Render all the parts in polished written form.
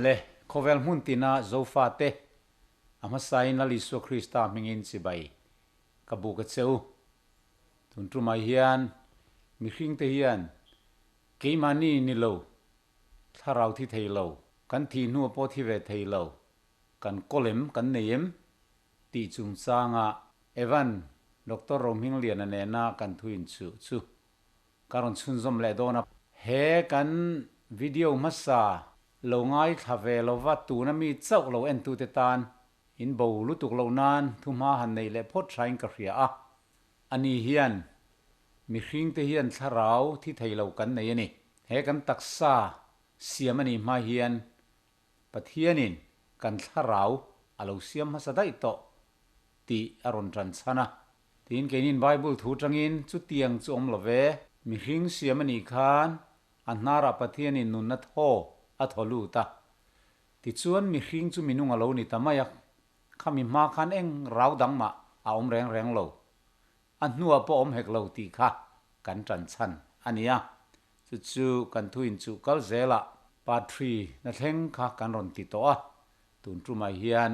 Le khawvel hmun tina Zofate a hmasain Lal Isua Krista hmingin chibai ka buk a che u. Tun tumah hian mihringte hian keimahni ni lo, thlarau thi thei lo, kan thih hnu pawh thi ve thei lo, kan kawlem kan nei em tih chungchanga Evan Doctor Rohmingliana nena kan thu inchuh chu ka rawn chhunzawm leh dawn a. He kan video hmasa lo ngaithla ve lova tuna mi chauh lo entute tan In bo lutuk loh nan thuhma han neih leh phawt hrain ka hria a, ani hian mihringte hian thlarau thi thei lo kan nei a ni. He kan taksa siam a nih hma hian Pathianin kan thlarau a lo siam hmasa daih tawh tih a rawn tan chhan a. Tiin keinin Bible thu tangin chutiang chu awm lo ve. Mihring siam a nih khan a hnarah Pathianin nunna thaw a thaw lut a, Tichuan mihring chu minung a lo ni ta mai a, khami hma khan eng rau dang mah a awm reng reng lo. A hnuah pawh awm hek lo tih kha kan tan chhan a ni a. Chu chu kan thu inchuh kal zelah part three na thleng kha kan rawn ti tawh a, tun tumah hian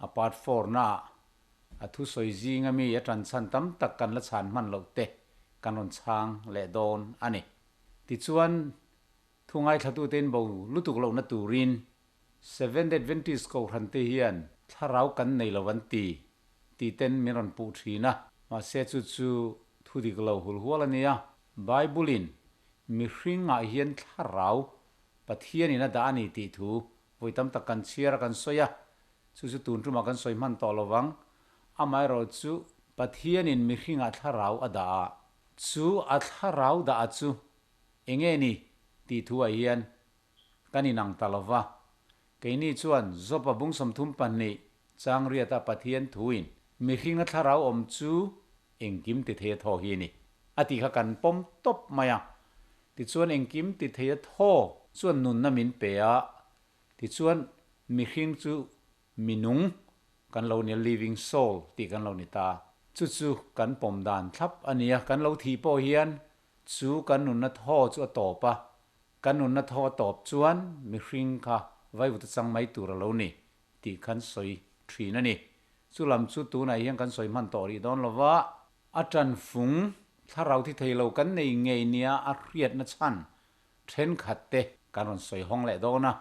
a part four naah a thusawi zinga mi a tan chhan tam tak kan la chhan hman loh te kan rawn chhang leh dawn a ni. Tichuan Thu ngaithlatute in bo lutuk lohna turin Seventh Adventist Kohhrante hian thlarau kan nei lo an ti, tih ten min rawn puh thin a. Mahse chu chu thu dik lo hul hual a nia. Bible-in mihringah hian thlarau Pathianin a dah a ni tih thu vawi tam tak kan chhiar a kan sawi a, chu chu tun tumah kan sawi hman tawh lo vang. Amaherawhchu Pathianin mihringah thlarau a dah a, chu a thlarau dah a chu Enge ni? tih thuah hian kan inang ta lo va. Keini chuan Job-a bung 32 chang riata Pathian thuin mihringa thlarau awm chu engkim ti thei a thaw hi a ni a tih kha kan pawm tawp mai a. Tichuan engkim ti thei a thaw chuan nunna min pe a, tichuan mihring chu minung kan lo ni a, living soul tih kan lo ni ta. Chu chu kan pawm dan thlap a ni a, kan lo thih pawh hian Chu kan nunna thaw chu a tawp a, kan nunna thaw a tawp chuan mihring kha vaivut a chang mai tur a lo ni tih khan sawi thin a ni. Chu lam chu tunah hian kan sawi hman tawh rih dawn lo va, a tanfung thlarau thi thei lo kan nei ngei nia a hriatna chhan thenkhat te kan rawn sawi hawng leh dawn a,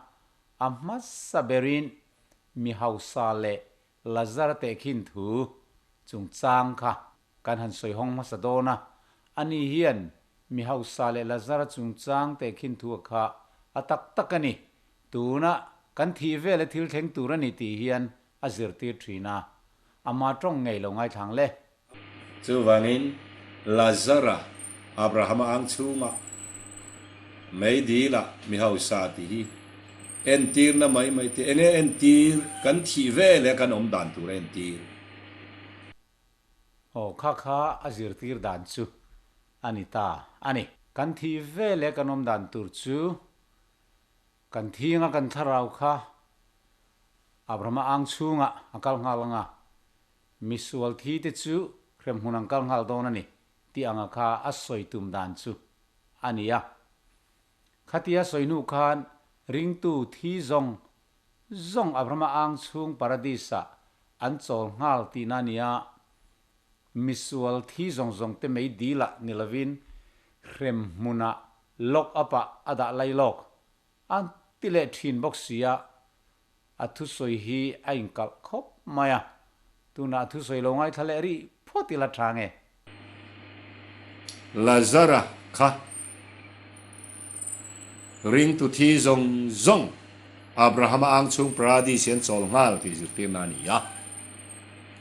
a hmasa berin mi hausa leh Lazar tehkhin thu chungchang kha kan han sawi hawng hmasa dawn a, ani hian mi hausa leh Lazara chungchang tehkhin thu a kha a tak tak a ni, tuna kan thih vela thil thleng tur a ni tih hian a zirtir thin a, ama tawng ngei lo ngaithlang le. Chuvangin Lazara Abrahama ang chhungah mei dila mi hausa tih hi entirna mai mai tih enge entir kan thih veleh kan awm dan tur a entir. Aw kha kha a zirtir dan chu a ni ta a ni. Kan thih veleh kan awm dan tur chu kan thinga kan thlarau kha Abrahama ang chhungah a kal nghal ang a, misual thi te chu hremhmun an kal nghal dawn a ni tih anga kha a sawi tum dan chu a ni a. Khatia sawi hnu khan ringtu thi zawng zawng Abrahama ang chhung Paradis-ah an chawl nghal tihna a ni a, misual thi zawng zawng te mei dilah ni lovin hrem hmunah lock up-ah a dah lai lawk a ti leh thin bawk si a, a thusawi hi a inkalh khawp mai a, tunah a thusawi lo ngaithla leh rih phawt ila tha nge. Lazara kha ringtu thi zawng zawng Abrahama ang chhung paradis hi an chawl nghal tih zirtirna a ni a.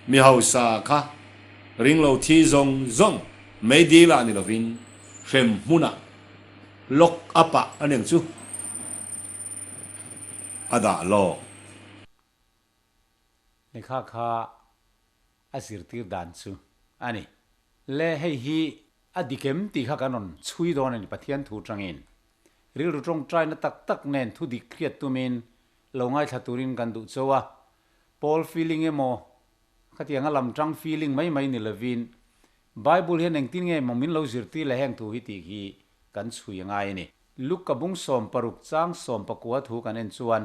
Mi hausa kha ringlo thi zawng zawng mei dilah ni lovin hrem hmunah lock up ah a neng chu a dah lawk. Lehkha kha a zirtir dan chu a ni. Le hei hi a dik em tih kha kan rawn chhui dawn a ni Pathian thu tangin. Rilru tawngtaina tak tak nen thu dik hriat tumin lo ngaithla turin kan duh chauh a. Paul feeling emaw Khatianga lam tang feeling mai mai ni lovin Bible hian engtin nge maw min lo zirtir le heng thu hi tih hi kan chhui a ngai a ni. Luka bung 16 chang 19 thu kan en chuan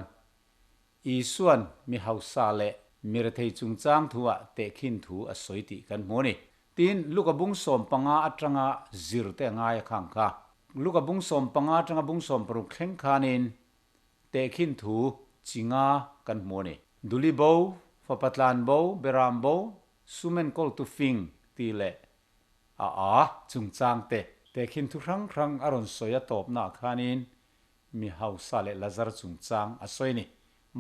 Isuan mi hausa leh mi rethei chungchang thu ah tehkhin thu a sawi tih kan hmu a ni. Tin, Luka bung 15 atanga zir te a ngai a khang kha. Luka bung 15 atanga bung 16 thleng khanin Tehkhin thu chi nga kan hmu a ni. Duli bo, fapa tlan bo, beram bo, sum enkawltu fing tih leh a a chungchang te. Tehkhin thu hrang hrang a rawn sawi a tawpnaah khanin mi hausa leh Lazar chungchang a sawi a ni.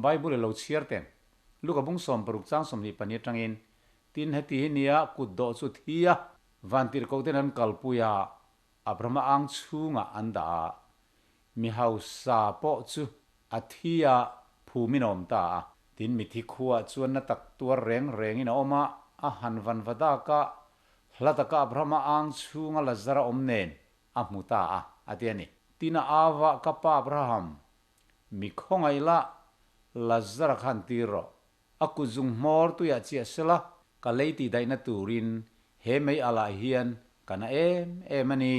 Bible i lo chhiar teng. Luka bung 60 chang 22 atangin, Tin, heti hi nia kut dawh chu thi a, vantirhkoh ten an kalpui a, Abrahama ang chhungah an dah a, Mi hausa pawh chu a thi a phumin a awm ta a. Tin, mithi khuaah chuan na tak tuar reng rengin a awm a, a han van va dak a, hla taka Abrahama ang chhunga Lazara awm nen a hmu ta a, a ti a ni. Tin, a au a, Ka pa Abraham, mi khawngaih la, Lazara khan tir rawh. A kut zung hmawr tuiah chiah sela, ka lei tih daihna turin he mei alah hian ka na em em a ni,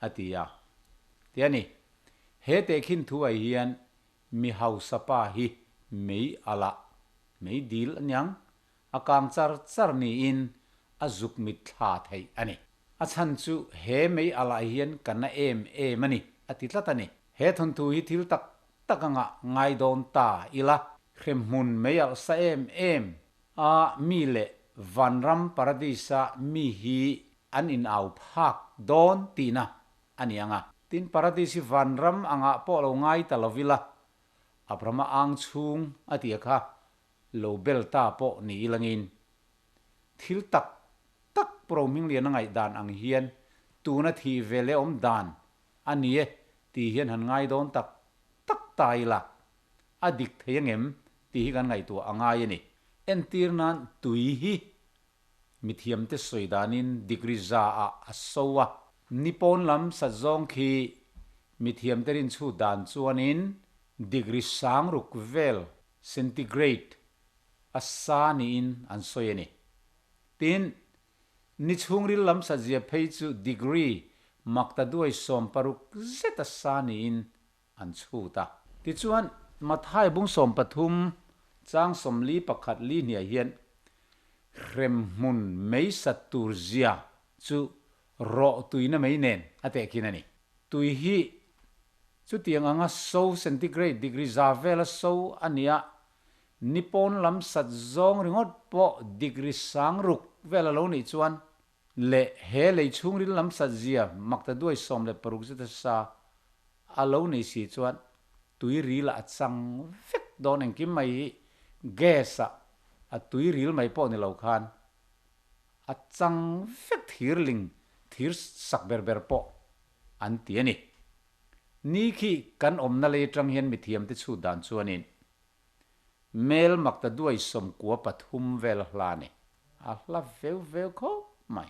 a ti a. Ti a ni. He tehkhin thu ai hian mi hausa pa hi mei alah, mei dil aniang, a kang char char niin a zuk mit thla theih a ni. A chhan chu he mei alah hian ka na em em a ni, a ti tlat a ni. He thawnthu hi thil tak tak anga ngai dawn ta ila. Hremhmun mei alh sa em em a mi leh vanram paradis-a mi hi an inau phak dawn tihna a ni ang a. Tin, paradis hi vanram angah pawh lo ngai ta lo ila, Abrahama ang chhung a tia kha lo bel ta pawh ni ilangin thil tak tak Prohminglian a ngaihdan ang hian tuna thih ve leh awm dan a ni e tih hian han ngai dawn tak tak ta ila, a dik thei angem tih hi kan ngaihtuah a ngai a ni. Entir nan tui hi mithiamte sawi danin degree za ah a so a, ni pawn lam sat zawng khi mithiamte rinchhut dan chuanin degree 6000 vel centigrade a sa niin an sawi a ni. Tin, Ni chhungril lam satzia phei chu degree 160 zet a sa niin an chhut a. Tichuan, Mathai bung 13 chang 41 li hniah hian hremhmun mei sat tur zia chu rawh tuina mei nen a tehkhin a ni. Tui hi chutiang anga so centigrade degree za vela so a nia Ni pawn lam sat zawng ringawt pawh degree 6000 vel a lo nih chuan leh he lei chhungril lam sat zia 116 zeta sa a lo nei si chuan tui ril ah a chang vek dawn engkim mai hi gas ah a tui ril mai pawh ni lo khan a chang vek thir ling thir sak ber ber pawh an ti a ni. Ni khi kan awmna lei atang hian mithiamte chhut dan chuanin Mel 893 vel a hla ni. A hla veu veu khawp mai.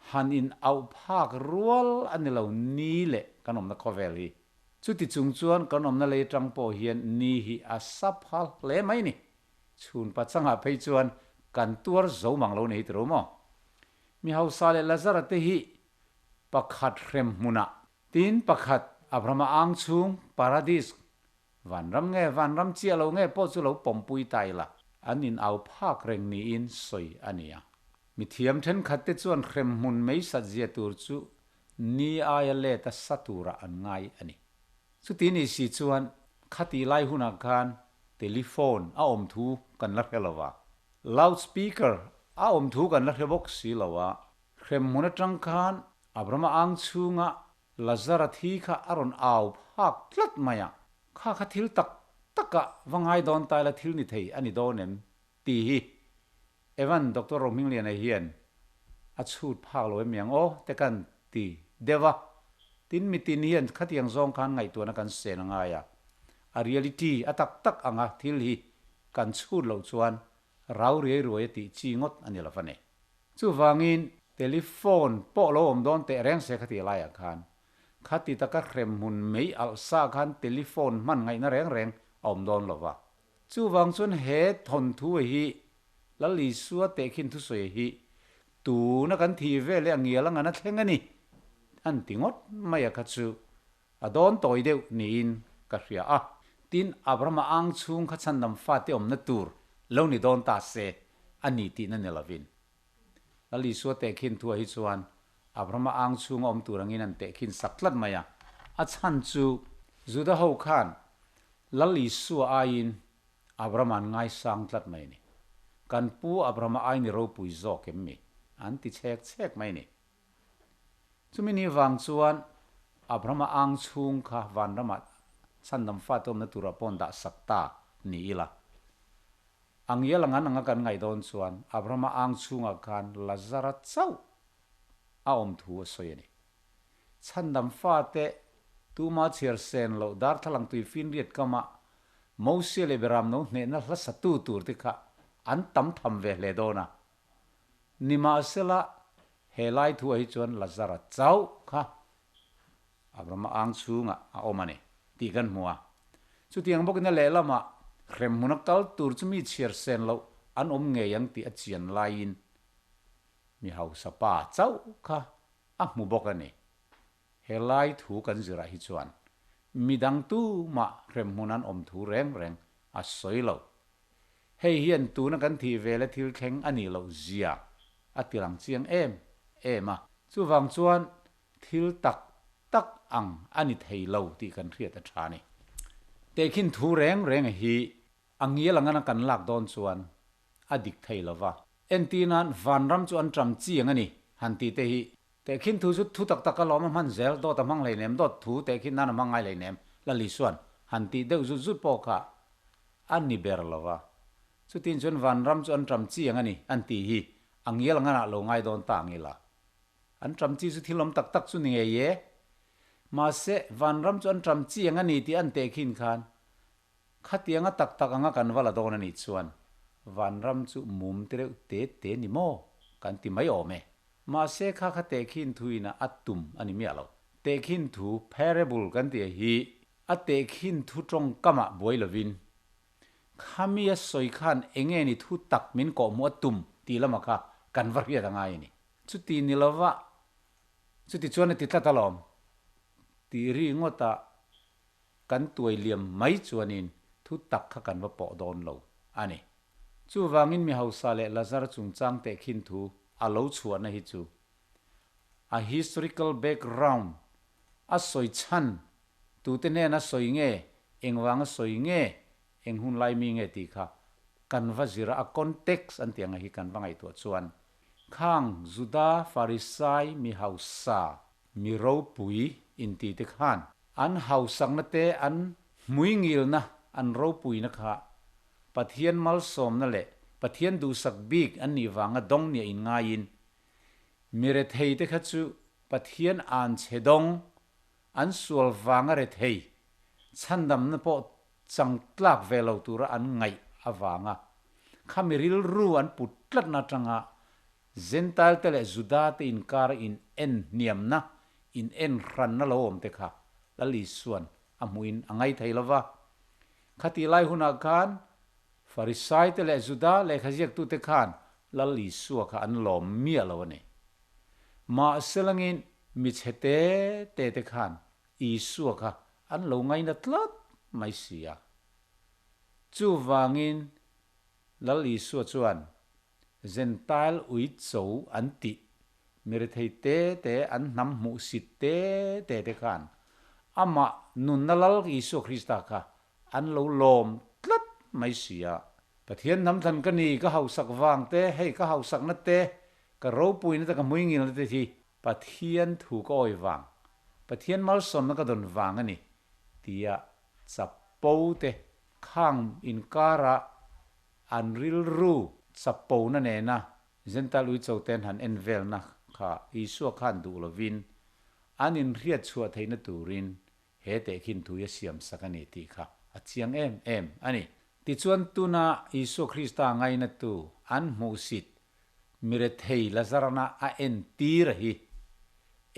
Han in auh phak rual a ni lo ni leh kan awmna khawvel hi. Chuti chung chuan kan awmna lei atang pawh hian ni hi a sa phal hle mai ni. Chhun pachangah phei chuan kan tuar zo mang lo ni hi tiro maw? Mi hausa leh Lazara te hi pakhat hrem hmunah tin pakhat Abrahama ang chhung paradis Vanram nge vanram chiah lo nge pawh chu lo pawmpui ta ila, an in au phak reng niin sawi a ni a. Mithiam thenkhat te chuan hremhmun mei sat zia tur chu ni aia let a sa turah an ngai a ni. Chuti ni si chuan khati lai hunah khan telephone a awm thu kan la hre lo va, loud speaker a awm thu kan la hre bawk si lo a, hremhmun atang khan Abrahama ang chhunga Lazara thi kha a rawn au phak tlat mai a, kha kha thil tak taka va ngai dawn taila thil ni thei a ni dawn em? tih hi Evan Doctor Rohmingliana hian a chhut phak lo em ang aw te kan ti deuh a, tin mitin hian khatiang zawng khan ngaihtuahna kan sen a ngai a, a reality a tak tak anga thil hi kan chhut loh chuan rau riai ruai a tih chi ngawt a ni lo va ni. Chuvangin telephone pawh lo awm dawn teh reng se khati laiah khan khati taka hrem hmun mei alh sa khan telephone hman ngaihna reng reng a awm dawn lo va. Chuvang chuan he thawnthu hi Lal Isua tehkhin thusawi hi tuna kan thih vel leh a ngial anga na thleng a ni an ti ngawt mai a kha chu a dawn tawi deuh niin ka hria a. Tin, Abrahama ang chhung kha chhandam fate awmna tur lo ni dawn ta se a ni tihna ni lovin. Lal Isua tehkhin thuah hi chuan Abrahama ang chhunga awm tur angin an tehkhin sak tlat mai a. A chhan chu Juda ho khan Lal Isua aiin Abrahama an ngaisang tlat mai a ni. Kan pu Abrahama ai ni ropui zawk em mi? An ti chhek chhek mai a ni. Chumi ni vang chuan Abrahama ang chhung kha vanramah chhandam fate awmna turah pawh an dah sak ta ni ila. A ngial ang an anga kan ngaih dawn chuan Abrahama ang chhungah khan Lazara chauh a awm thu a sawi a ni. Chhandam fate tuma chhiar sen loh darthlalang tui finriat kama Mosia leh Beramno hnehna hla satu tur te kha an tam tham ve hle dawn a. Nimahsela, he lai thuah hi chuan Lazara chauh kha Abrahama ang chhungah a awm a ni tih kan hmu a. Chutiang bawkin a lehlamah hremhmuna kal tur chu mi chhiar sen loh an awm ngei ang tih a chian laiin mi hausa pa chauh kha a hmu bawk a ni. He lai thu kan zirah hi chuan midang tumah hremhmun an awm thu reng reng a sawi lo. Hei hian tuna kan thih vela thil thleng a nih loh zia a tilang chiang em em a. Chuvang chuan thil tak tak ang a ni thei lo tih kan hriat a tha a ni. Tehkhin thu reng reng hi a ngial angana kan lak dawn chuan a dik thei lo va. Entirnan vanram chu an ṭam chiang a ni han tih te hi. Tehkhin thu chu thu tak tak a lawm a hman zel, dawt a hmang hleinem, dawt thu tehkhin nan a hmang ngai hleinem, Lali chuan han tih deuh zut zut pawh kha a ni ber lo va. Chutin chuan vanram chu an ṭam chiang a ni an tih hi a ngial nganah lo ngai dawn ta ang ila. An ṭam chi chu thil awm tak tak chu ni ngei e. Mahse, vanram chu an ṭam chiang a ni tih an tehkhin khan Khatianga tak tak anga kan va la dawn a nih chuan vanram chu mum te reuh te te ni maw kan ti mai awm e. Mahse kha kha tehkhin thuin a a tum a ni miah lo. Tehkhin thu, parable, kan tih hi a tehkhin thu tawngkamah buai lovin khami a sawi khan enge ni thu tak min kawhhmuh a tum tih lamah kha kan va hriat a ngai a ni. Chuti ni lova chuti chuan a ti tlat alawm tih ri ngawtah Kan tuai liam mai chuanin thu tak kha kan va pawh dawn lo a ni. Chuvangin mi hausa leh Lazar chungchang tehkhin thu a lo chhuahna hi chu a historical background a sawi chhan tute hnena sawi nge, engvanga sawi nge, eng hun lai mi nge tih kha kan va zir a, a context an tih anga hi kan va ngaihtuah chuan khang Juda Farisai mi hausa mi ropui intih te khan An hausakna te, an hmuingilna, an ropuina kha Pathian malsawmna leh Pathian duhsak bik an nih vanga dawng nia inngaiin, mi rethei te kha chu Pathian an chhe dawng, an sual vanga rethei, chhandamna pawh chang tlak ve lo tura an ngaih avanga kha mi rilru an put tlatna atanga Zentail te leh Juda te inkara in en hniamna, in en hranna lo awm te kha Lal Isuan a hmuhin a ngai thei lo va. Khatih lai hunah khan Farisai te leh Juda lehkhaziaktute khan Lal Isua kha an lawm miah lo a ni. Mahse langin mi chhe te te te khan Isua kha an lo ngaina tlat mai si a. Chuvangin Lal Isua chuan Zentail ui cho an tih, mi rethei te te an hnam hmuh sit te te te khan amah nunna Lal Isua Krista kha an lo lawm tlat mai si a. Pathian hnam thlan ka ni, ka hausak vang te, hei ka hausakna te, ka ropuina te, ka hmuingilna te hi Pathian thu ka awi vang, Pathian malsawmna ka dawn vang a ni tia chapo te khang inkara An rilru chapona nena Gentile uichoten han en velna kha Isua khan duh lovin an inhriat chhuah theihna turin he tehkhin thui a siam sak a ni tih kha a chiang em em a ni. Tichuan tuna Isua Krista ngainatu an hmuhsit mirethei Lazarana a entir a hi.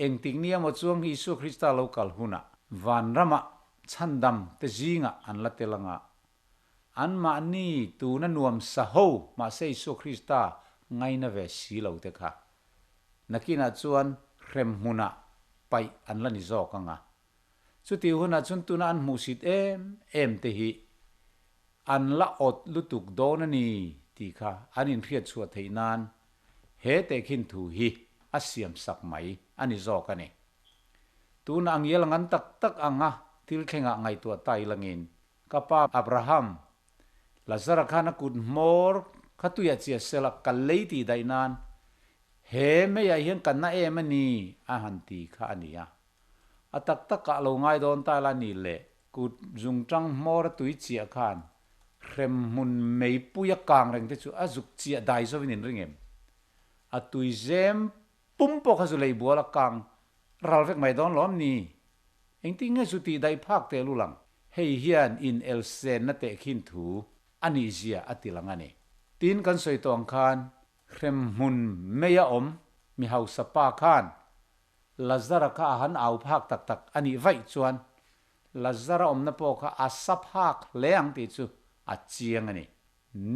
Engtik nia maw chuang Isua Krista lo kal hunah vanramah chhandam te zingah an la tel anga. Anmahni tuna nuam sa ho, mahse Isua Krista ngaina ve si lo te kha. Nakinah chuan hrem hmunah paih an la ni zawk ang a. Chuti hunah chuan tuna an hmuhsit em em te hi an la awt lutuk dawn a ni tih kha an inhriat chhuah theih nan he tehkhin thu hi a siam sak mai a ni zawk a ni. Tuna a ngial ngan tak tak anga thil thlengah ngaihtuah ta ilangin ka pa Abraham, Lazara khan a kut hmawr kha tuiah chiah sela ka lei tih daih nan he meiah hian ka na em a ni a han ti kha a ni a. A tak takah lo ngai dawn ta la ni le, kut zungtang hmawr a tui chiah khan hrem hmun meipui a kang reng te chu a zuk chiah dai zovin in ring em? A tui zem pum pawh kha zu lei bual a kang ral vek mai dawn lawm ni? Engtin nge chu tih daih phak teh lul ang? Hei hian in elsenna tehkhin thu a nih zia a ti lang a ni. Tin kan sawi tawh ang khan hrem hmun mei a awm mi hausa pa khan Lazara kha a han au phak tak tak a nih vaih chuan Lazara awmna pawh kha a sa phak hle ang tih chu a chiang a ni.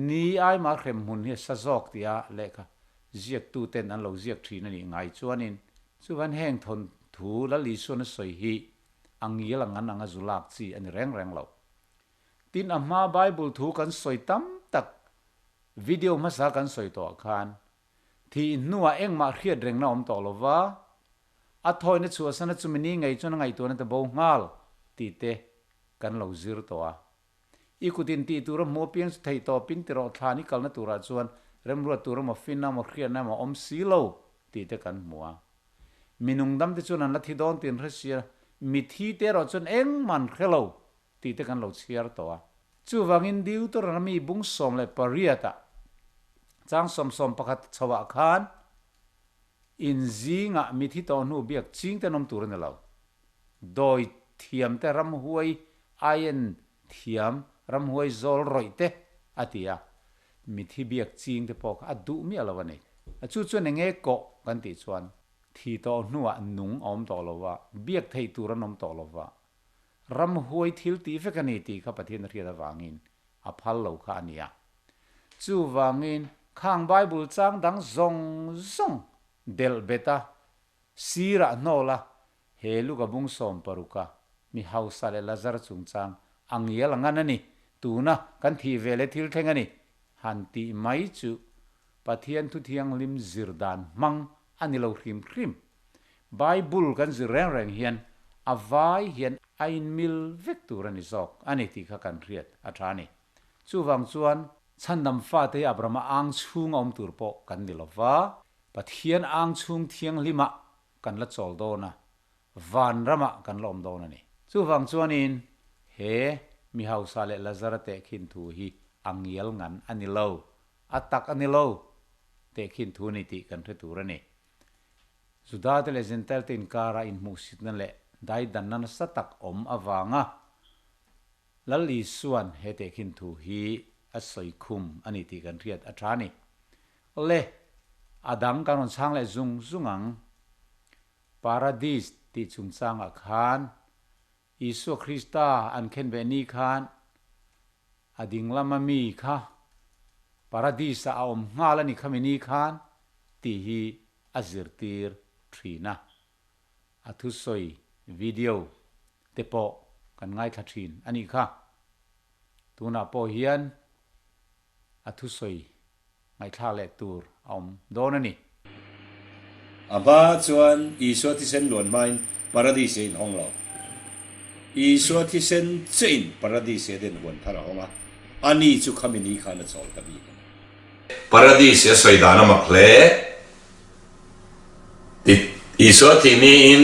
Ni aima hrem hmun hi a sa zawk tia lehkha ziaktuten an lo ziak thin a nih ngai chuanin chuvan heng thawnthu Lal Isuan a sawi hi a ngial ang an anga zu lak chi a ni reng reng lo. Tin a hma Bible thu kan sawi tam tak video hmasa kan sawi tawhah khan Thih hnuah engmah hriat rengna awm tawh lo va, a thawina chhuahsana chumi ni ngei chuan a ngaihtuahna te bo nghal tih te kan lo zir tawh a. I kutin tih tur a hmuh apiang chu theih tawpin ti rawh thlan i kalna turah chuan remruat tur emaw finna emaw hriatna emaw awm si lo tih te kan hmu a. Mi nungdam te chuan an la thi dawn tih an hre sia, mi thi te erawh chuan engmah an hre lo tih te kan lo chhiar tawh a. Chuvangin Deuteronomy bung 18 ah chang 11 chhoah khan in zingah mithi tawh hnu biak ching te an awm tur a ni lo. Dawi thiam te ramhuai aien thiam ramhuai zawl rawih te a ti a, mithi biak ching te pawh kha a duh miah lo a ni. Chu chuan eng nge kawh kan tih chuan thi tawh hnuah nung a awm tawh lo va, biak theih tur an awm tawh lo va, Ramhuai thil tih vek a ni tih kha Pathian a hriat avangin a phal lo kha a ni a. Chuvangin khang Bible chang dang zawng zawng delh bet a, sirah hnawl a, he Luka bung 16 a mi hausa leh Lazar chungchang a ngial ngan a ni, tuna kan thih ve leh thil thleng a ni, han tih mai chu Pathian thu thianghlim zir dan hmang a ni lo hrim hrim. Bible kan zir reng reng hian a vai hian a inmil vek tur a ni zawk a ni tih kha kan hriat a tha a ni. Chuvang chuan chhandam fate hi Abrahama ang chhunga awm tur pawh kan ni lo va, Pathian ang chhung thianghlimah kan la chawl dawn a, van ramah kan la awm dawn a ni. Chuvang chuanin he mi hausa leh Lazara tehkhin thu hi a ngial ngan a ni lo, a tak a ni lo tehkhin thu a ni tih kan hre tur a ni. Judate leh Jentailte inkara inhmuhsitna leh daidanna nasa tak awm avanga Lal Isua'n he tehkhin thu hi a sawi khum a ni tih kan hriat a tha a ni. Awle, a dang kan rawn chhang leh zung zung ang. Paradis tih chungchangah khan Isua Krista an khen ve ni khan a ding lama mi kha Paradis-ah a awm nghal a ni khami ni khan tih hi a zirtir thin a. A thusawi video te pawh kan ngaithla thin a nih kha. Tunah pawh hian a thusawi ngaihthlak leh tur a awm dawn a ni. A hma chuan Isua thisen luan hmain Paradis a inhawng lo. Isua thisen chein Paradis a den huan thar a hawng a, ani chu khami ni khan a chawl ta bik a ni. Paradis a sawi dan a mak hle. Isua thih niin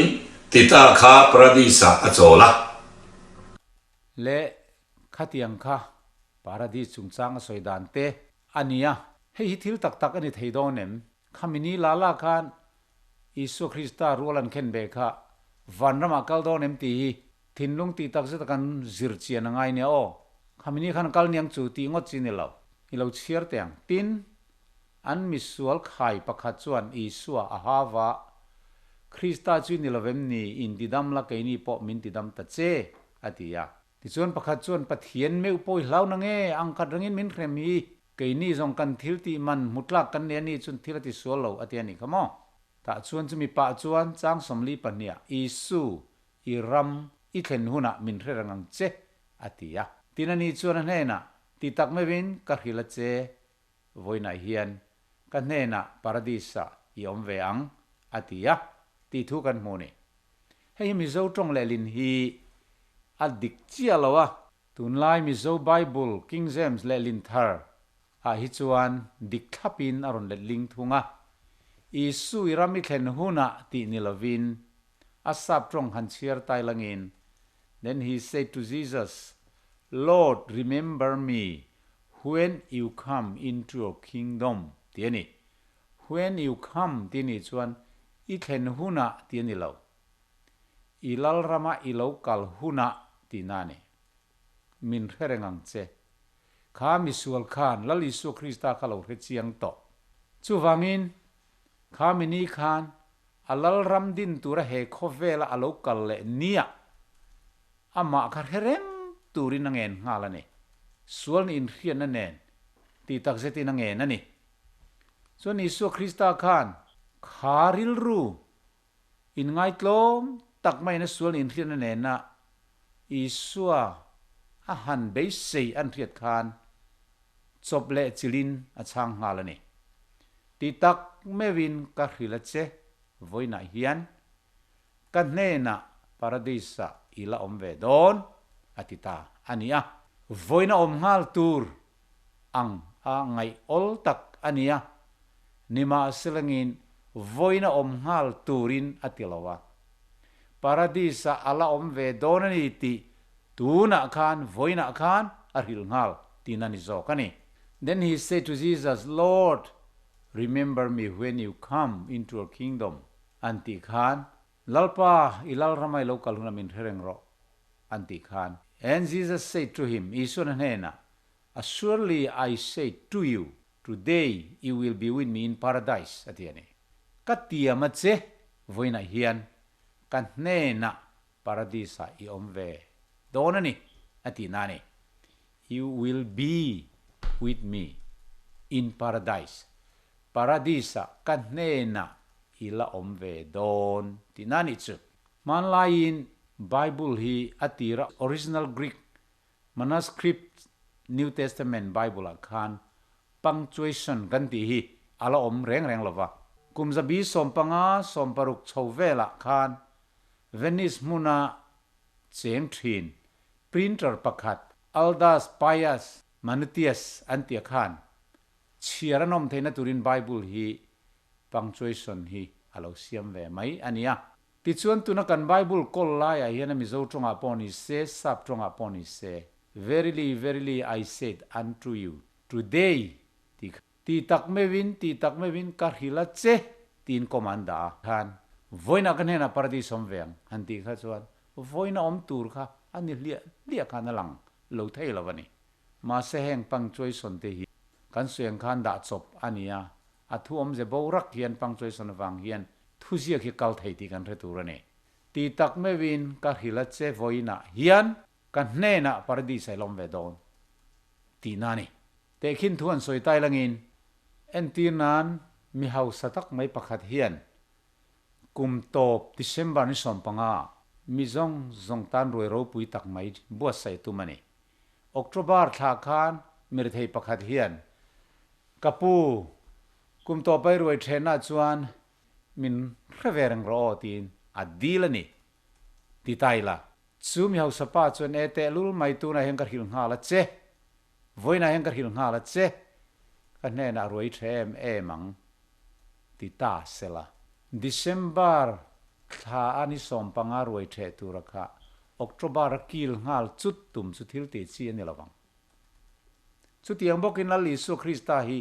Tita kha Paradis-ah a chawl a. Leh khatiang kha Paradis chungchang a sawi dan te a ni a. Hei hi thil tak tak a ni thei dawn em? Khami ni la la khan Isua Krista rual an khen ve kha vanramah kal dawn em tih hi thinlung tih tak zet a kan zir chian a ngai nia aw. Khami ni khan kal niang chu tih ngawt chi ni lo. I lo chhiar teh ang. Tin, an misual khai pakhat chuan Isua a ha va, Krista chu i ni lovem ni, in tidam la keini pawh min tidam ta che, a ti a. Tichuan pakhat chuan Pathian meuh pawi hlau na nge ang khat rengin min hrem hi, keini zawng kan thil tih man hmu tlak kan nei a ni chun thil a ti sual lo a ti a nih kha maw? Tah chuan chumi pah chuan chang 42 ah Isu i ram i thlen hunah min hre reng ang che a ti a. Tin a ni chuan a hnenah, Ti tak meuhin ka hrilh a che, vawiinah hian ka hnenah Paradis-ah i awm ve ang a ti a, tih thu kan hmu ni. Hei hi Mizo tawng lehlin hi a dik chiah lo a. Tunlai Mizo Bible King James lehlin thar ah hi chuan dik thlapin a rawn letling thung a. Isu i ram i thlen hunah tih ni lovin a sap tawng han chhiar tai langin Then he said to Jesus, Lord, remember me when you come into your kingdom tih a ni. When you come tih nih chuan i thlen hunah tih a ni lo. I lalrama i lo kal hunah tihna a ni. Min hre reng ang che. Kha misual khan Lal Isua Krista kha lo hre chiang tawh. Chuvangin, kha mi ni khan a lalram din tura he khawvela a lo kal leh nia amah kha hre reng turin a ngen nghal a ni. Sual nih inhriatna nen tih takzetin a ngen a ni. Chuan Isua Krista khan kha rilru inngaitlawm tak maiin a sual inhriatna nena Isua a han beisei an hriat khan chawp leh chilhin a chhang nghal a ni. Ti tak meuhin ka hrilh a che, vawiinah hian ka hnenah Paradis-ah i la awm ve dawn, a ti ta a ni a. Vawiin a awm nghal tur ang a ngaih awl tak a nia, nimahselangin vawiin a awm nghal turin a ti lo a. Paradis-ah a la awm ve dawn a ni tih tunah khan vawiinah khan a hrilh nghal tihna ni zawk a ni. Then he said to Jesus, Lord, remember me when you come into your kingdom, an tih khan, Lalpa, i Lalrama i lo kal hunah min hre reng rawh, an tih khan. And Jesus said to him, Isuan a hnenah, Assuredly I say to you, today you will be with me in paradise, a ti a ni. Ka tiam a che, vawiinah hian ka hnenah paradise-ah i awm ve dawn a ni, a tih na a ni. You will be with me in paradise. Paradise-ah ka hnenah i la awm ve dawn tih na nih chu. Hmanlaiin Bible hi a tira original Greek manuscript New Testament Bible-ah khan punctuation kan tih hi a la awm reng reng lo va. Kum zabi 15, 16 chho velah khan Venice hmuna cheng thin printer pakhat Aldus Pius Manutius an tia khan Chhiar an awm theihna turin Bible hi punctuation hi a lo siam ve mai a nia. Tichuan tuna kan Bible kawl laiah hian a Mizo tawngah pawh ni se, Sap tawngah pawh ni se, Verily, verily, I said unto you, today tih kha ti tak meuhin, ti tak meuhin ka hrilh a che tiin kawm an dah a. Khan vawiinah ka hnenah paradis awm ve ang han tih kha chuan vawiina awm tur kha a ni hliah hliah khan a lang lo thei lo a ni. Mahse heng punctuation te hi kan sawi ang khan dah chawp a ni a, a thu awmze borak hian punctuation avang hian thuziak hi kal thei tih kan hre tur a ni. Ti tak meuhin ka hrilh a che vawiinah hian ka hnenah paradis a ilawm ve dawn tihna a ni. Tehkhin thu an sawi tai langin entir nan mi hausa tak mai pakhat hian Kum tawp December ni 15 ah mi zawng zawng tan ruai ropui tak mai buatsaih tum a ni. October thla khan mirethei pakhat hian, Ka pu, kum tawp ai ruai thenah chuan min hre ve reng rawh aw tiin a dil a ni, ti ta ila. Chu mi hausa pa chuan e tehlul mai tunah hian ka hrilh nghal a che, vawiinah hian ka hrilh nghal a che, ka hnenah ruai tha em em ang, ti ta sela. December thla a ni 15 ruai theh tura kha October a kil nghal chut tum chu thil tih chi a ni lovang. Chutiang bawkin Lal Isua Krista hi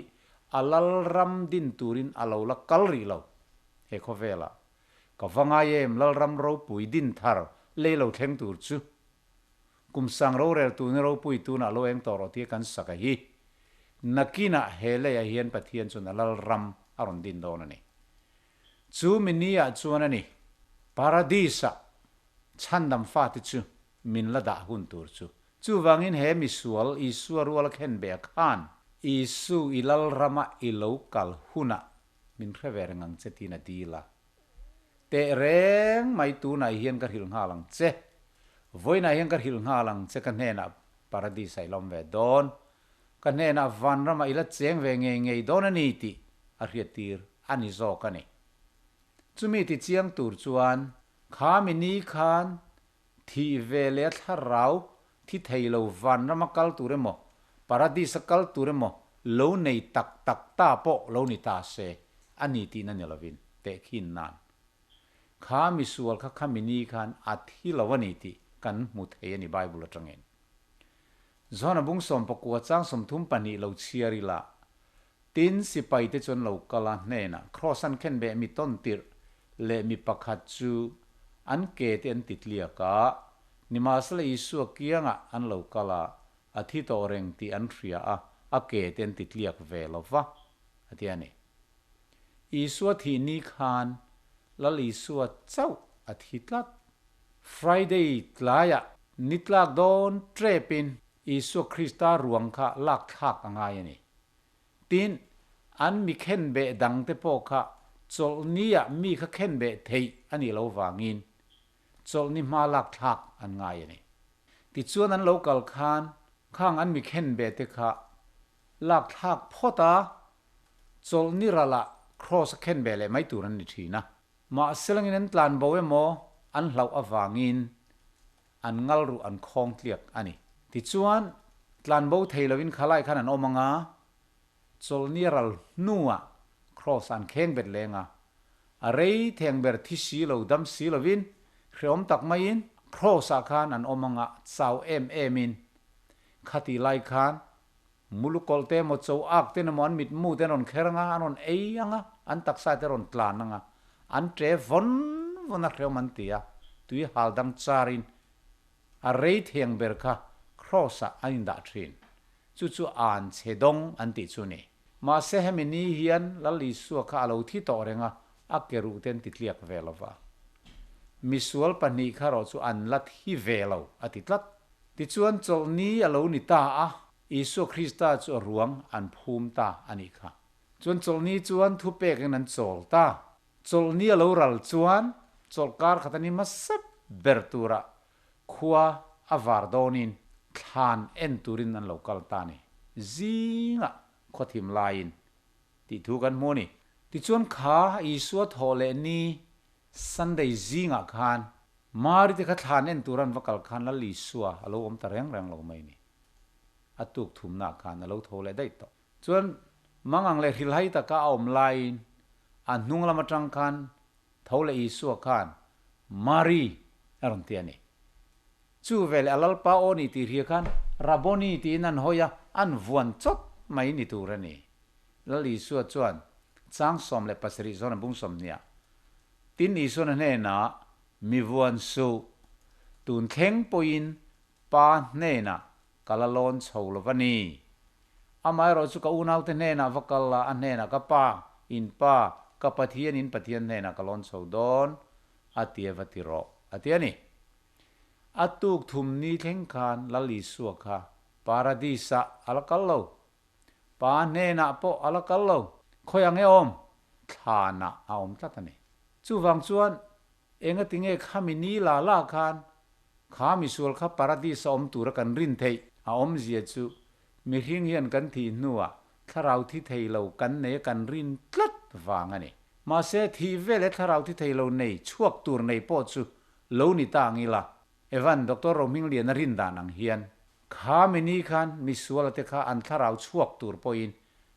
a Lalram din turin a lo la kal rih lo he khawvelah. Ka va ngai em Lalram ropui din thar lei lo thleng tur chu. Kum sang rorel tun ropui tunah lo eng tawh rawh tia kan sak a hi. Nakinah he leiah hian Pathian chuan a Lalram a rawn din dawn a ni. Chu mi ni ah chuan a ni, Paradis-ah chhandam fate chu min la dah hun tur chu. Chuvangin he misual Isua ruala khenbeh khan Isu i lal rama i lo kal hunah min hre ve reng ang che tiin a dil a. Teh reng mai tunah hian ka hrilh nghal ang che. Vawiinah hian ka hrilh nghal ang che ka hnenah Paradis-ah i lawm ve dawn. Ka hnenah vanramah i la cheng ve ngei ngei dawn a ni tih a hriattir a ni zawk a ni. Chumi ti chiang tur chuan kha mi ni khan Thih ve leh a thlarau thi thei lo vanrama kal tur emaw, paradis-a kal tur emaw lo nei tak tak ta pawh lo ni ta se, a ni tihna ni lovin tehkhin nan. Kha misual kha kha mini khan a thi lo a ni tih kan hmu thei a ni Bible atangin. John-a bung 14 chang 32 lo chhiar ila, Tin, sipaite chuan lo kal a hnenah Kraws an khen beh mi tawn tirh leh mi pakhat chu an ke te an ti tliak a, nimahsela Isua kiangah an lo kal a, a thi tawh reng tih an hria a, a ke te an ti tliak ve lo va, a ti a ni. Isua thih ni khan Lal Isua chauh a thi tlat. Friday tlaiah ni tlak dawn trepin Isua Krista ruang kha lak thlak a ngai a ni. Tin, an mi khenbeh dangte pawh kha chawlhnia mi kha khenbeh theih a nih lo vangin chawlhni hma lak thlak an ngai a ni. Tichuan an lo kal khan khang an mi khenbeh te kha lak thlak phawt a, chawlhni ralah kraws a khenbeh leh mai tur an ni thin a. Mahse langin an tlan bo emaw an hlauh avangin an ngal ruh an khawng tliak a ni. Tichuan, tlanbo thei lovin khalai khan an awm ang a, chawlhni a ral hnuah Kraws an kheng bet leng a, a rei theng ber thi si lo dam si lovin hrehawm tak maiin Kraws-ah khan an awm ang a, chau em emin khati lai khan mulukawlh te emaw cho ak ten emaw an mitmu te an rawn kher ang a, an rawn ei ang a, an taksa te rawn tlan ang a, an ṭe vawn vawn a hrehawm an ti a, tui hal dang charin a rei theng ber kha Kraws-ah an indah ṭhin. Chu chu an chhe dawng an tih chu ni. Mahse hemi ni hian Lal Isua kha a lo thi tawh reng a, a ke ruh te an ti tliak ve lo va. Misual pahnih kha rawh chu an la thi ve lo a ti tlat. Tichuan chawlhni a lo ni ta a, Isua Krista chu a ruang an phum ta a nih kha. Chuan chawlhni chuan thupekin an chawl ta. Chawlhni a lo ral chuan chawlhkar khat a ni hmasa ber tura khua a var dawnin thlan en turin an lo kal ta a ni. Zingah khawthim laiin tih thu kan hmu a ni. Tichuan kha Isua thawh leh ni Sunday zingah khan Mari te kha thlan en tur an va kal khan Lal Isua a lo awm ta reng reng lo mai ni. A tuk thumnaah khan a lo tho leh daih tawh. Chuan mangang leh hrilhai taka a awm laiin a hnung lam atang khan tho leh Isua khan Mari a rawn ti a ni. Chu veleh a Lalpa aw ni tih hria khan Rabboni tiin an hawi a, an vuan chawt mai ni tur a ni. Lal Isua chuan chang 17 zawn a bung 20 ah Tin Isuan a hnenah, Mi vuan suh, tun thleng pawhin Pa hnenah ka la lawn chho lo va ni. Amaherawh chu ka unaute hnenah va kal la, a hnenah ka Pa, in Pa, ka Pathian in Pathian hnenah ka lawn chho dawn, a ti a va ti rawh, a ti a ni. A tuk thum ni thleng khan Lal Isua kha Paradis-ah a la kal lo. Pa hnenah pawh a la kal lo. Khawi ang e awm? Thlanah a awm tlat a ni. Chuvang chuan engati nge khami ni la la khan kha misual kha paradis a awm tura kan rin theih? A awmzia chu mihring hian kan thih hnuah thlarau thi thei lo kan nei a kan rin tlat vang a ni. Mahse thih veleh thlarau thi thei lo nei chhuak tur nei pawh chu lo ni ta ang ila. Evan, Doctor Rohmingliana rin dan ang hian Kha mi ni khan misuala te kha an thlarau chhuak tur pawhin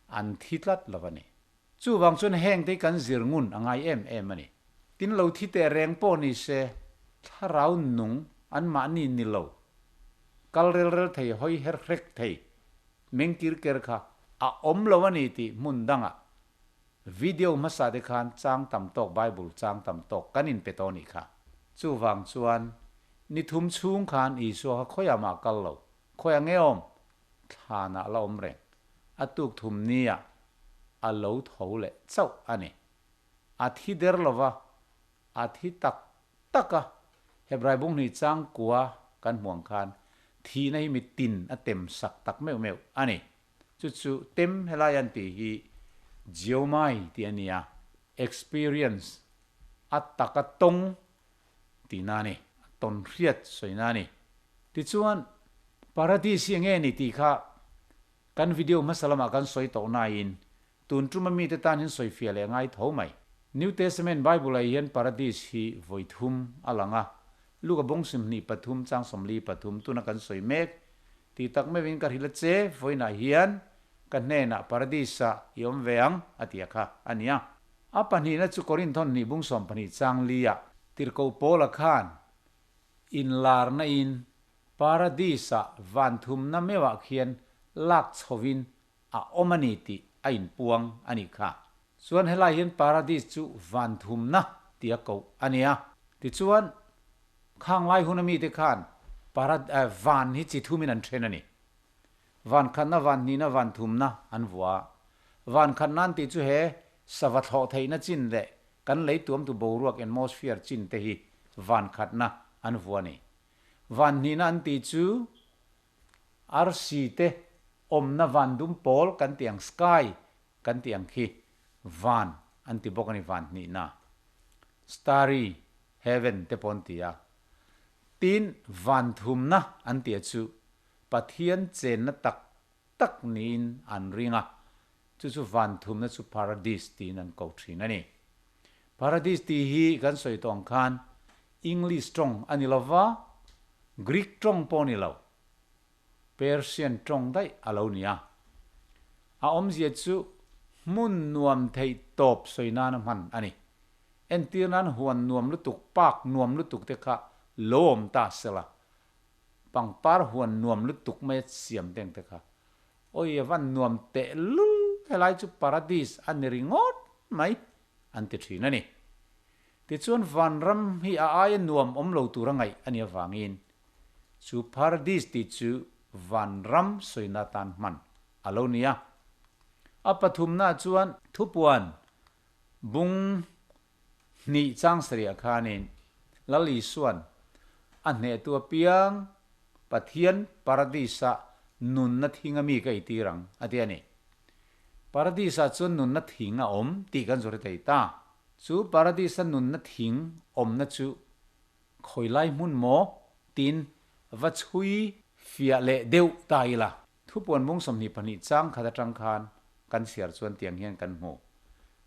an thi tlat lo a ni. Chuvang chuan heng te hi kan zir ngun a ngai em em a ni. Tin lo thi teh reng pawh ni se, thlarau nung an mahni ni lo, kal rel rel thei, hawi her hrek thei, meng kir ker kha a awm lo a ni tih hmun dangah video hmasa te khan chang tam tawk Bible chang tam tawk kan inpe tawh a nih kha. Chuvang chuan Ni thum chhung khan Isua kha khawiah mah kal lo, khawiah nge awm? Thlanah la awm reng. A tuk thum niah a lo tho leh chauh a ni. A thi der lo va, a thi tak tak a. Hebrai bunghnih changkua kan hmu ang khan thihna hi mitin a tem sak tak meuh meuh a ni. Chu chu tem helai an tih hi Geomai tih a ni a, experience a taka tawng tihna a ni, a tawn hriat sawina a ni. Tichuan, Paradis hi enge ni tih kha kan video hmasa lamah kan sawi tawh nain tun tuma mite tan hian sawi fiah leh a ngai tho mai. New Testament Bible-ah hian Paradis hi vawi thum a lang a, Luka bawng 23 pathum chang 43 pathum tuna kan sawi mek tih tak meuhin ka hrilh a che, vawiinah hian ka hnenah Paradis-ah i awm ve ang a ti a kha a nia. A pahnihna chu Korinthon hnih bung 12 chang li-ah Tirhkoh Paula khan inlarna in Paradis-ah van thumna meuhah khian lak chhovin a awm a ni tih a inpuang a nih kha. Chuan helai hian Paradis chu van thumna tia koh a nia. Tichuan, khang lai hun amite khan van hi chi thumin an then a ni. Van khatna, van hnihna, van thumna an vua a. Van khatna an tih chu he sava thlawh theihna chin leh kan lei tuamtu boruak atmosphere chin te hi van khatna an vua a ni. Van hnihna an tih chu arsi te awmna van dum pawl kan tih ang sky kan tih ang khi van an ti bawk a ni van hnihna. Starry heaven te pawh an ti a. Tin, van thumna an tih a chu Pathian chenna tak tak niin an ring a, chu chu van thumna chu Paradis tiin an ko thin a ni. Paradis tih hi kan sawi tawh ang khan English tawng a ni lo va, Greek tawng pawh a ni lo, Persian tawng daih a lo ni a. A awmzia chu hmun nuam theih tawp sawi nana hman a ni. Entir nan huan nuam lutuk, park nuam lutuk te kha lo awm ta sela, Pangpar huan nuam lutuk mai a siam teng te kha. Awi a van nuam teh lul helai chu paradis a ni ringawt mai an ti thin a ni. Tichuan vanram hi a aia nuam awm lo tur a ngaih a nih avangin chu paradis tih chu vanram sawina atan hman a lo ni a. A pathumnaah chuan thupuan bung Hnih chang sarih khanin Lal Isua'n a hnehtu apiang Pathian Paradis-ah nunna thing a mi ka eitir ang, a ti a ni. Paradis-ah chuan nunna thing a awm tih kan zawrh thei ta. Chu Paradis-a nunna thing awmna chu khawi lai hmun maw tiin va chhui fiah leh deuh ta ila. Thupuan bung 22 chang khat atang khan kan chhiar chuan tiang hian kan hmu.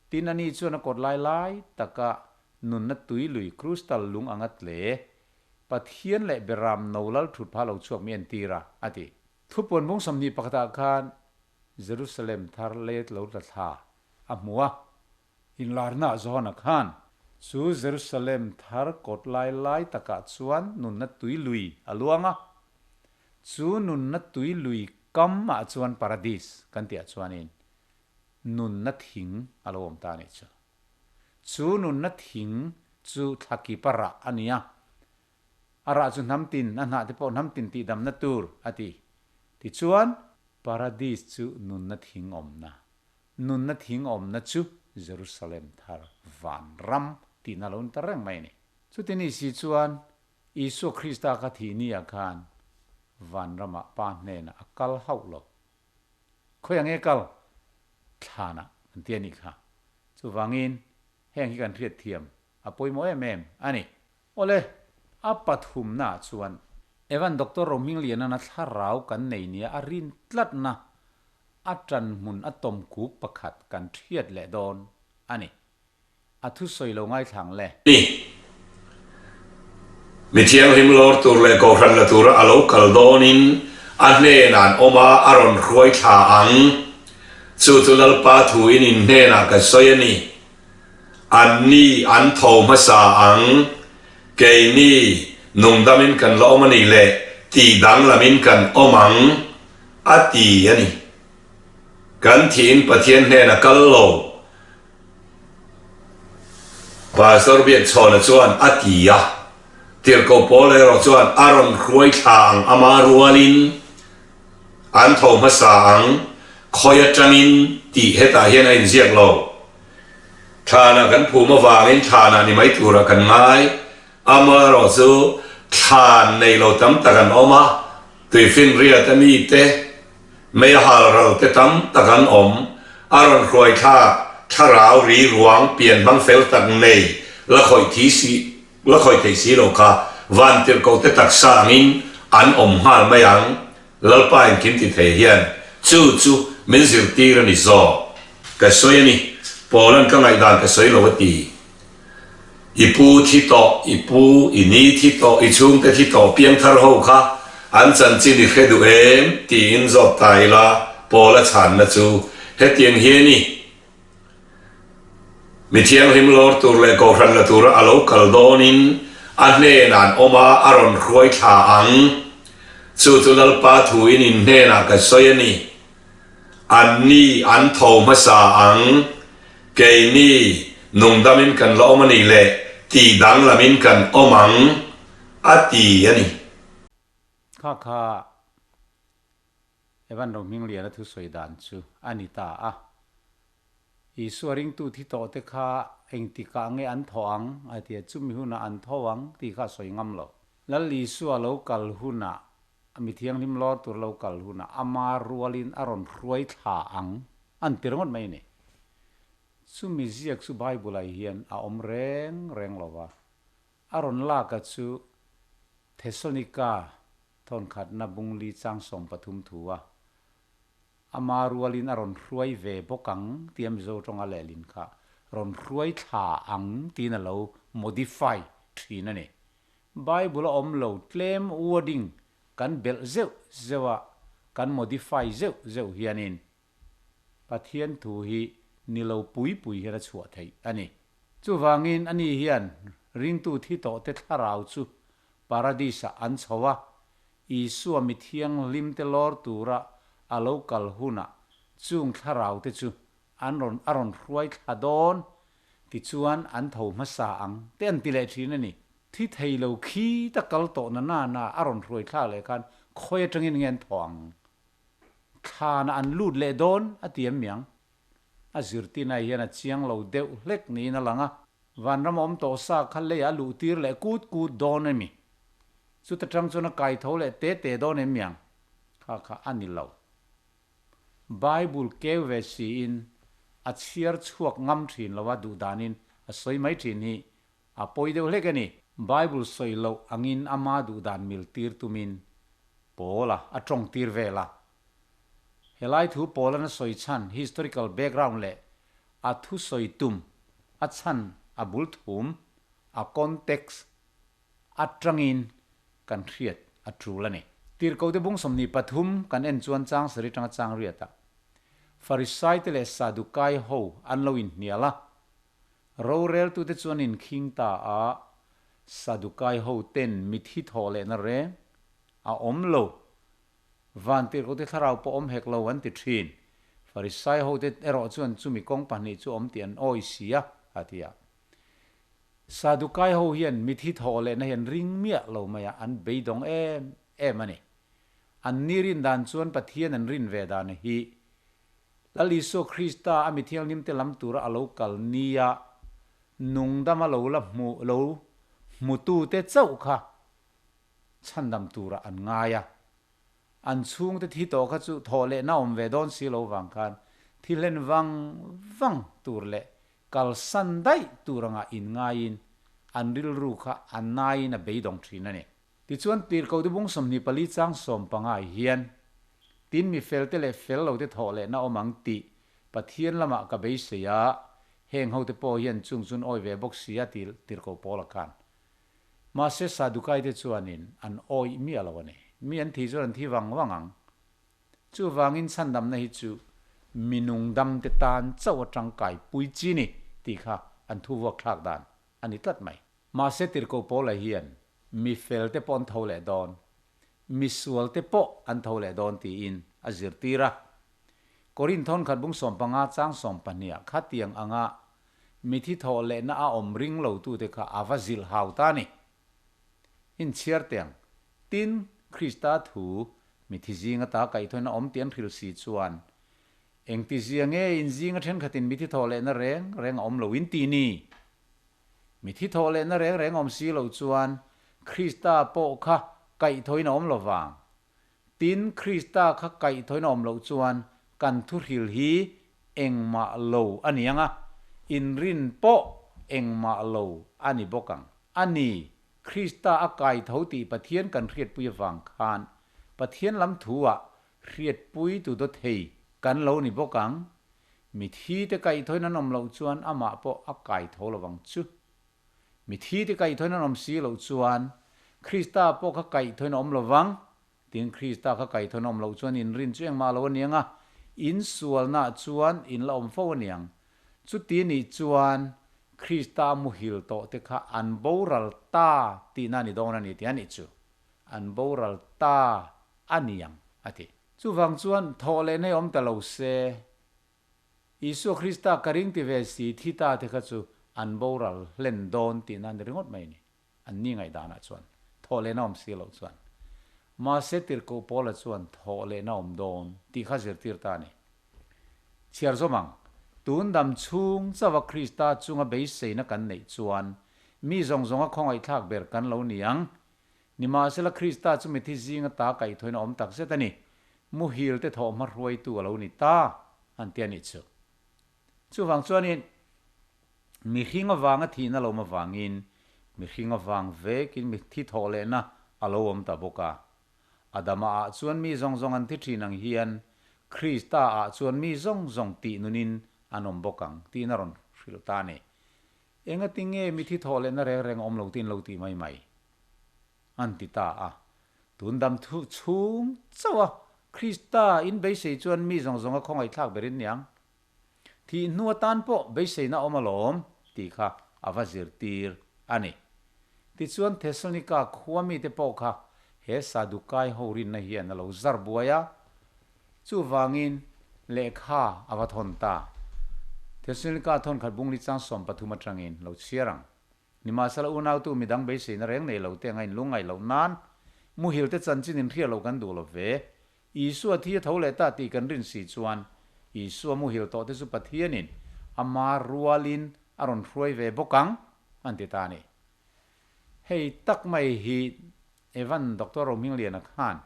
Tin ani chuan a kawt lai lai taka nunna tui lui crystal lung anga tle, Pathian leh Beram no lal thut pha lo chhuak mi entir a, a ti. Thupuan bung 20 pakhatah khan Jerusalem thar let lo tla thla a hmu a, inlarna Johana khan chu Jerusalem thar kawt lai lai takah chuan nunna tui lui a luang a, chu nunna tui lui kam ah chuan paradis kan tih ah chuanin nunna thing a lo awm ta a nih chu. Chu nunna thing chu thlakip a rah a ni a, a rah chu hnam tin, a hnah te pawh hnam tin tihdamna tur a ti. Tichuan, paradis chu nunna thing awmna Nunna thing awmna chu Jerusalem thar van ram tihna lo ni ta reng mai a ni. Chuti ni si chuan Isua Krista kha thih ni ah khan van ramah Pa hnenah a kal hauh lo. Khawi ang nge kal? Thlanah kan ti a nih kha. Chuvangin heng hi kan hriat thiam a pawimawh em em a ni. Awle, a pathumna ah chuan Evan Doctor Rohmingliana'n a thlarau kan nei nia a rin tlatna a tan hmun a tawm kuk pakhat kan thiat leh dawn a ni. A thusawi lo ngaithlang le. Ni. Mi thianghlim lawr tur leh kohhran la tura a lo kal dawnin a hnenah an awm a, a rawn hruai thla ang. Chu chu Lalpa thuin in hnenah ka sawi a ni. Anni an tho hmasa ang, keini nungdamin kan la awm a nih leh tih danglamin kan awm ang, a ti a ni. Kan thiin Pathian hnena kal lo, Pastor Biakchhawna chuan a ti a. Tirhkoh Paul erawh chuan a rawn hruai thla ang ama rualin an tho hmasa ang, khawi atangin tih hetah hian a inziak lo. Thlanah kan phum avangin thlanah ni mai turah kan ngai. Amaherawh chu Thlan nei lo tam tak an awm a, tuifinriat a mite, mei a hal ral te tam tak an awm. A rawn hruai thlak, thlarau ri ruang pian hmang fel tak nei la khawih thi si la khawih thei si lo kha vantirhko te taksa angin an awm nghal mai ang. Lalpa engkim ti thei hian chu chu min zirtir a ni zawk. Ka sawi a ni, Paula'n ka ngaihdan ka sawi lo a ti. I pu thi tawh, i pu, i ni thi tawh, i chhungte thi tawh piangthar ho kha an chanchin i hre duh em? tiin zawt ta ila, Paula chhanna chu hetiang hi a ni. Mi thianghlim lawr tur leh kohhran la tura a lo kal dawnin a hnenah an awm a, a rawn hruai thla ang. Chu chu Lalpa thuin in hnenah ka sawi a ni. Anni an tho hmasa ang, keini nungdamin kan la awm a nih leh tih danglamin kan awm ang, a ti a ni. Kha kha Evan Rohmingliana thusawi dan chu a ni ta a. Isua ringtu thi tawh te kha engtikah nge an thawh ang a ti a, chumi hunah an tho ang tih kha a sawi ngam lo. Lal Isua lo kal hunah, mi thianghlim lawr tur lo kal hunah ama rualin a rawn hruai thla ang an ti ringawt mai a ni. Chumi ziak chu Bible-ah hian a awm reng reng lo va, a rawn lak a chu Thessalonika Thawnkhatna bungli chang 13 thu a, ama rualin a rawn hruai ve bawk ang tia Mizo tawnga lehlin kha rawn hruai thla ang tiin a lo modify thin a ni. Bible a awm lo tlem wording kan belh zeuh zeuh a, kan modify zeuh zeuh hianin Pathian thu hi ni lo pui pui hian a chhuah theih a ni. Chuvangin ani hian ringtu thi tawhte thlarau chu Paradis-ah an chho a, Isua mi thianghlimte lawr tura a lo kal hunah chung thlaraute chu an rawn a rawn hruai thla dawn tichuan an tho hmasa ang te an ti leh thin a ni. Thi thei lo khi ta kal tawh na nana a rawn hruai thlak leh khan khawi atangin nge an tho ang? Thlanah an lut leh dawn a ti em miang? A zirtinah hian a chiang lo deuh hlek niin a lang a. Vanram a awm tawh sa kha leiah a luh tir leh kut kut dawn emi? Chuta tang chuan a kai tho leh te te dawn em miang? Kha kha a ni lo. Bible keu ve siin a chhiar chhuak ngam thin lo a duh danin a sawi mai thin hi a pawi deuh hlek a ni. Bible sawi loh angin ama duh dan mil tir tumin Paula a tawng tir vel a. Helai thu Paula'n a sawi chhan historical background leh a thusawi tum a chhan a bul thum, a context, atangin kan hriat a tul a ni. Tirhkohte bung 23 kan en chuan chang sarih tanga chang riatah Farisaite leh Sadukai ho an lo inhnial a, roreltute chuan inkhing ta a, Sadukai ho ten mithi thawh lehna reng a awm lo. Van tirhkohte thlarau pawh awm hek lo an ti thin. Farisai hote erawh chuan chumi kawng pahnih chu awm tih an awi si a, a ti a. Sadukai ho hian mithi thawh lehna hi an ring miah lo mai a, an beidawng em em a ni. An ni rin dan chuan Pathian an rin ve dan hi Lal Isua Krista a mithianghlimte lam tura a lo kal nia nungdama lo la hmu lo hmutute chauh kha chhandam turah an ngai a, an chhungte thi tawh kha chu thawh lehna awm ve dawn si lo vang khan thi hlen vang vang tur leh kalsan daih tur anga inngaiin an rilru kha a naiin a beidawng thin a ni. Tichuan Tirhkohte bung 24 chang 15 hian, Tin mi felte leh fel lote thawh lehna awm ang tih Pathian lamah ka beisei a, heng hote pawh hian chung chun awi ve bawk si a ti Tirhkoh Paula khan. Mahse Sadukaite chuanin an awih miah lo a ni. Mi an thih chuan an thi vang vang ang. Chuvangin chhandamna hi chu mi nungdamte tan chauh a tangkai pui chi ni tih kha an thu vuak thlak dan a ni tlat mai. Mahse Tirhkoh Paula hian mi felte pawh an tho leh dawn, mi sualte pawh an tho leh dawn tiin a zirtir a. Korinth thawnkhat bung 15 chang 12 ah khatiang anga Mithi thawh lehna a awm ring lo tute kha a va zilh hau ta ni. Inchhiar teng, tin, Krista thu mithi zinga ta kaihthawin a awm tih an hrilh si chuan, Engtizia nge in zinga thenkhatin mithi thawh lehna reng reng a awm lo in ti ni? Mithi thawh lehna reng reng awm si loh chuan Krista pawh kha kaihthawhin a awm lo vang. Tin, Krista kha kaihthawhin a awm loh chuan kan thuhril hi engmah lo a ni ang a, inrin pawh engmah lo a ni bawk ang. A ni, Krista a kaitho tih Pathian kan hriatpui avang khan Pathian lam thu-ah hriatpui tu dawthei kan lo ni bawk ang. Mithi te kaihthawin an awm loh chuan amah pawh a kaitho lovang chu. Mithi te kaihthawin an awm si loh chuan Krista pawh kha kaihthawin a awm lovang. Tin, Krista kha kaihthawin a awm loh chuan inrin chu engmah lo a ni ang a, insualnaah chuan in la awm fo a ni ang. Chuti nih chuan Krista a muhil tawh te kha an boral ta tihna a ni dawn a ni tih a nih chu. An boral ta a ni ang, a ti. Chuvang chuan thawh leh nei awm ta lo se, Isua Krista ka ring ti ve si thi ta te kha chu an boral hlen dawn tihna a ni ringawt mai a ni. An ni ngaihdanah chuan thawh lehna awm si loh chuan. Mahse tirhkoh Paula chuan thawh lehna awm dawn tih kha zirtir ta a ni. Chhiar zawm ang, tun dam chhung chauha Krista chunga beiseina kan neih chuan mi zawng zawnga khawngaihthlak ber kan lo ni ang. Nimahsela Krista chu mithi zinga ta kaihthawin a awm tak zet a ni. Muhil te thawh hma hruaitu a lo ni ta, an ti a nih chu. Chuvang chuanin mihring avanga thihna lo awm avangin mihring avang vekin mithi thawh lehna a lo awm ta bawk a. Adama ah chuan mi zawng zawng an thi thin ang hian Krista ah chuan mi zawng zawng tih nunin an awm bawk ang tiin a rawn hrilh ta a ni. Engati nge mithi thawh lehna reng reng a awm lo tiin lo tih mai mai? An ti ta a. Tun dam thu chhung chauh a, Krista in beisei chuan mi zawng zawnga khawngaihthlak berin niang. Thih hnu atan pawh beiseina awm alawm tih kha a va zirtir a ni. Tichuan Thessalonika khua mite pawh kha he Sadukai ho rinna hian a lo zar buai a, chuvangin lehkha a va thawn ta. Thessalonika thawnkhat bungli chang 13 atangin lo chhiar ang. Nimahsela unautu midang beiseina reng nei lo te anga inlungngaih loh nan muhil te chanchin inhriat loh kan duh lo ve. Isua thi a tho leh ta tih kan rin si chuan Isua muhil tawh te chu Pathianin ama rualin a rawn hruai ve bawk ang, an ti ta a ni. Hei tak mai hi Evan Doctor Rohmingliana khan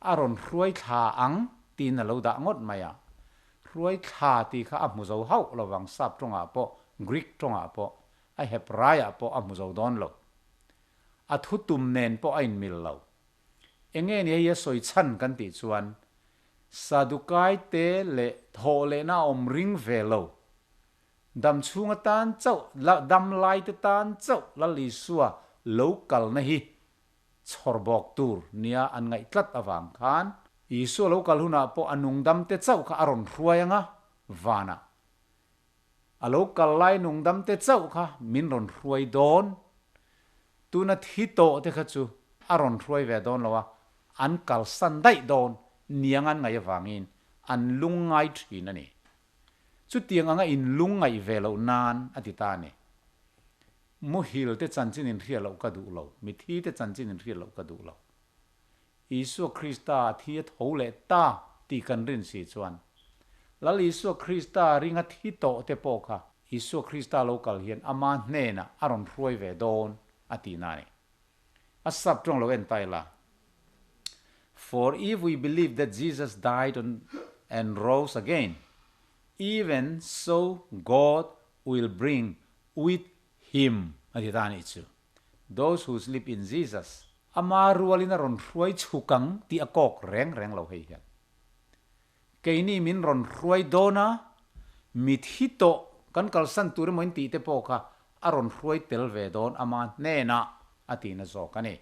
a rawn hruai thla ang tiin a lo dah ngawt mai a. Hruai thla tih kha a hmu zo hauh lovang Sap tawngah pawh Greek tawngah pawh A Hebraiah pawh a hmu zo dawn lo. A thu tum nen pawh a inmil lo. Enge ni hei a sawi chhan kan tih chuan, Sadukai te leh thawh lehna a awm ring ve lo. Dam chhunga tan chauh, dam lai te tan chauh Lal Isua lo kalna hi chhawr bawk tur nia an ngaih tlat avang khan, Isua lo kal hunah pawh a nungdam te chauh kha a rawn hruai anga, vanah A lo kal lai nungdam te chauh kha min rawn hruai dawn. Tuna thi tawh te kha chu a rawn hruai ve dawn lo a, an kalsan daih dawn niang an ngaih avangin an lungngai thin a ni. Chutiang anga in lungngaih ve loh nan a ti ta a ni. Muhil te chanchin in hriat loh ka duh lo, mithi te chanchin in hriat loh ka duh lo. Isua Krista a thi a tho leh ta tih kan rin si chuan, Lal Isua Krista ringa thi tawh te pawh kha Isua Krista lo kal hian ama hnenah a rawn hruai ve dawn a tihna a ni. A sap tawng lo en ta ila, For if we believe that Jesus died on and rose again, even so God will bring with him a ti ta a nih chu. Those who sleep in Jesus. Ama rualin a rawn hruai chhuk ang tih a kawk reng reng lo hei hian. Keini min rawn hruai dawn a, mithi tawh kan kalsan tur emaw in tih te pawh kha a rawn hruai tel ve dawn ama hnenah a tihna zawk a ni.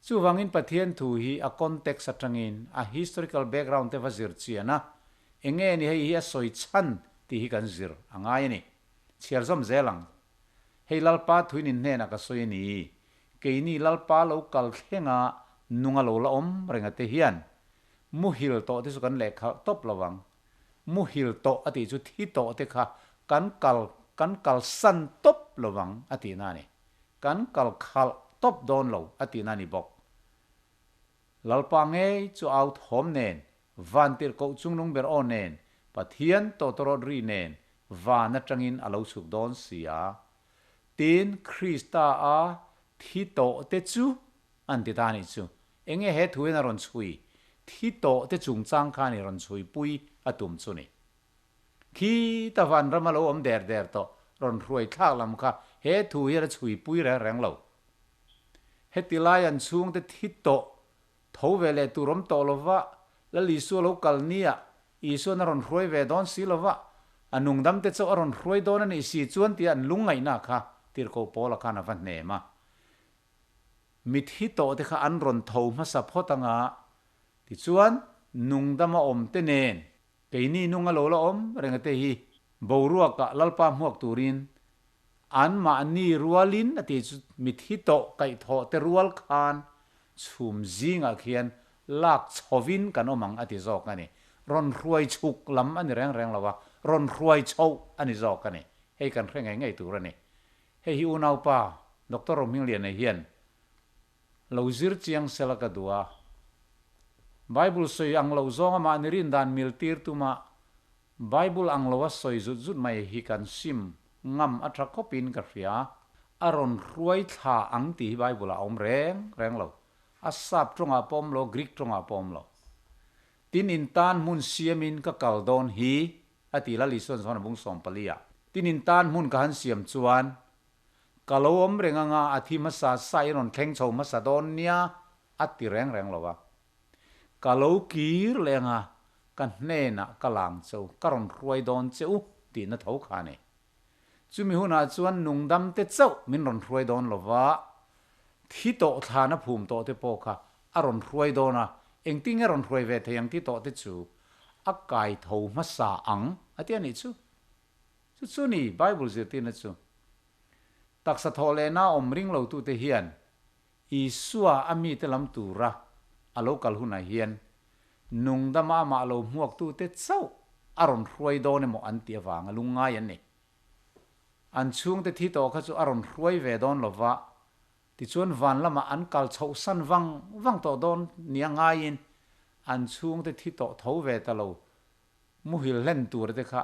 Chuvangin Pathian thu hi a context atangin a historical background te va zir chian a, enge ni hei hi a sawi chhan tih hi kan zir a ngai a ni. Chhiar zawm zel ang. Hei Lalpa thuin in hnenah ka sawi a ni, keini Lalpa lo kal thlenga nunga lo la awm renga te hian muhil tawh te chu kan lehkhalh tawp lo ang. Muhil tawh a tih chu thi tawh te kha kan kal kan kalsan tawp lo ang a tihna a ni. Kan kal khalh tawp dawn lo a tihna a ni bawk. Lalpa ngei chu au thawm nen, vantirhkoh chungnung ber aw nen, Pathian tawtawrawt ri nen van atangin a lo chhuk dawn si a. Tin, Krista a thi tawh te chu An ti ta a nih chu. Enge he thu hian a rawn chhui? Thi tawh te chungchang khan i rawn chhui pui a tum chu ni. Khi ta vanram a lo awm der der tawh, rawn hruai thlak lam kha he thu hian a chhui pui reng reng lo. Heti lai an chhungte thi tawh tho ve leh tur awm tawh lova, Lal Isua lo kal nia, Isuan a rawn hruai ve dawn si lova, a nungdam te chauh a rawn hruai dawn a nih si chuan tia an lungngaihna kha Tirhkoh Paula khan a va hnem a. Mithi tawh te kha an rawn tho hmasa phawt anga, tichuan nungdam a awm te nen keini nung a lo la awm reng a te hi boruakah Lalpa hmuak turin anmahni rualin a ti chu mithi tawh kaihthawh te rual khan chhum zingah khian lak chhovin kan awm ang a ti zawk a ni. Rawn hruai chhuk lam a ni reng reng lo a, rawn hruai chhoh a ni zawk a ni. Hei kan hre ngei ngei tur a ni. Hei hi unaupa Doctor Rohmingliana hian lo zir chiang sela ka duh a. Bible sawi ang loh zawng amah ni rin dan mil tir tuma Bible ang loa sawi zut zut mai hi kan sim ngam a tha khawpin ka hria. A rawn hruai thla ang tih hi Bible ah a awm reng reng lo. A sap tawngah pawh awm lo, Greek tawngah pawh awm lo. Tin in tan hmun siamin ka kal dawn hi A ti Lal Isuan zawn a bung 14 ah. Tin in tan hmun ka han siam chuan ka lo awm reng anga a thi hmasa sa i rawn thleng chho hmasa dawn nia a ti reng reng lo a. Ka lo kir leh anga ka hnenah ka lang che u, ka rawn hruai dawn che u tihna tho kha a ni. Chumi hunah chuan nungdam te chauh min rawn hruai dawn lo va, thi tawh thlan a phum tawh te pawh kha a rawn hruai dawn a, engtin nge rawn hruai ve thei ang ti tawh te chu a kai tho hmasa ang a ti a nih chu. Chu chu ni Bible zirtirna chu. Taksa thawh lehna awm ring lo tute hian Isua a mite lam tura a lo kal hunah hian nungdama amah lo hmuaktute chauh a rawn hruai dawn emaw an tih avanga lungngai an ni. An chhungte thi tawh kha chu a rawn hruai ve dawn lova, tichuan van lamah an kal chhoh san vang vang tawh dawn nia ngaiin an chhungte thi tawh tho ve ta lo muhil hlen tura te kha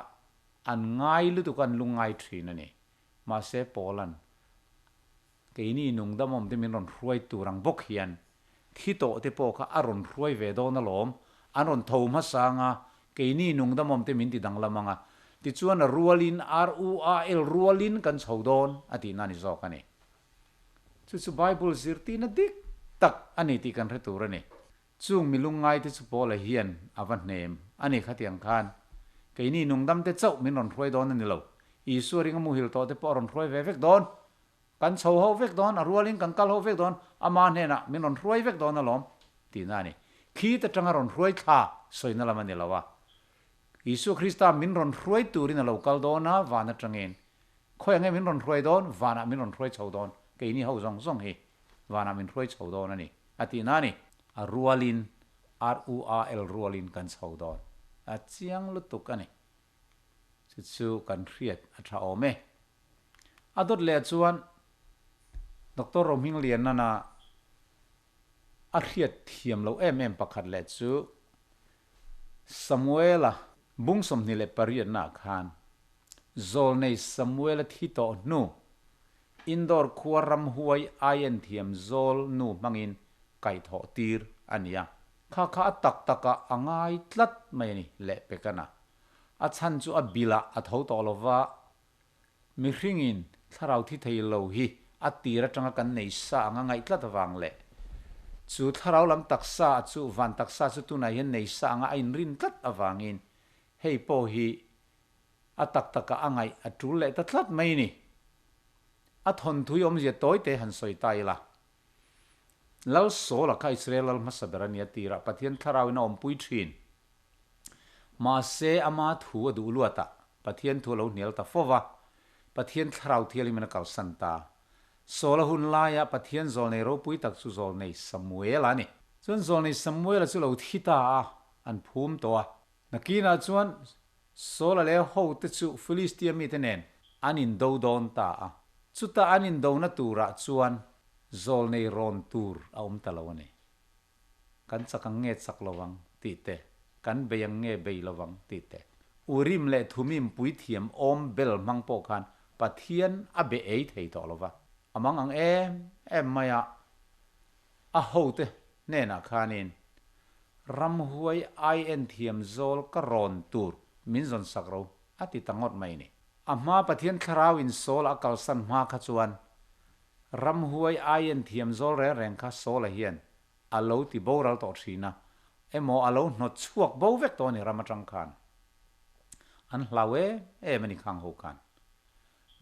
an ngai lutuk a an lungngai thin a ni. Mahse Paula'n Keini nungdamawm te min rawn hruai tur ang bawk hian thi tawh te pawh kha a rawn hruai ve dawn alawm, an rawn tho hmasa anga keini nungdamawm te min ti danglam anga tichuan a rualin RUAL rualin kan chho dawn a tihna a ni zawk a ni. Chu chu Bible zirtirna dik tak a ni tih kan hre tur a ni. Chung mi lungngaite chu Paula hian a va hnem a ni khatiang khan keini nungdamte chauh min rawn hruai dawn a ni lo, Isua ringa muhil tawhte pawh a rawn hruai ve vek dawn. Kan chho ho vek dawn, a rualin kan kal ho vek dawn, ama hnenah min rawn hruai vek dawn alawm tihna a ni. Khit atanga rawn hruai thla sawina lam a ni lo a. Isua Krista min rawn hruai turin a lo kal dawn a, van atangin. Khawi ang nge min rawn hruai dawn? Vanah min rawn hruai chho dawn. Keini ho zawng zawng hi vanah min hruai chho dawn a ni a tihna a ni. A rualin, R-U-A-L rualin kan chho dawn. A chiang lutuk a ni. Chu chu kan hriat a tha awm e. A dawt leh chuan Doctor Rohminglianana a hriat thiam loh em em pakhat leh chu Samuela bung 28 ah khan Zawlnei Samuela thi tawh hnu Indore khua ramhuai aien thiam zawl nu hmangin kaihthawh tir a ni a. Kha kha a tak takah a ngai tlat mai a ni leh pekana. A chhan chu a bilah a tho tawh lo va, mihringin thlarau thi thei lo hi a tir atanga kan nei sa anga ngaih tlat avang leh chu thlarau lam taksa chu van taksa chu tunah hian nei sa anga a inrin tlat avangin hei pawh hi a tak takah a ngaih a tul leh ta tlat mai ni. A thawnthui awmzia tawite han sawi ta ila. Lal Saul-a kha Israel lal hmasa ber a nia tirah Pathian thlarauin a awmpui thin. Mahse, ama thu a duh luat a, Pathian thu a lo hnial ta fo va, Pathian thlarau thianghlimin a kalsan ta. Saul-a hun laia Pathian zawlnei ropui tak chu zawlnei Samuel-a a ni. Chuan zawlnei Samuel-a chu lo thi ta a, an phum tawh a. Nakinah chuan Saul-a leh hote chu Philistia mite nen an indo dawn ta a. Chuta an indona turah chuan zawlnei rawn tur a awm ta lo a ni. Kan chak ang nge chak lo vang tih te, kan bei ang nge bei lo vang tih te. Urim leh Thumim puithiam awm bel hmang pawh khan Pathian a be ei thei tawh lo va. A mang ang em em mai a. A hote hnenah khanin, Ramhuai ai en thiam zawl ka rawn tur min zawn sak ro, a ti ta ngawt mai ni. A hma Pathian thlarau in Saul a kalsan hma kha chuan ramhuai ai en thiam zawl reng reng kha Saul-a hian a lo ti boral tawh thin a, emaw a lo hnawt chhuak bo vek tawh a ni ram atang khan. An hlau em em a ni khang ho khan.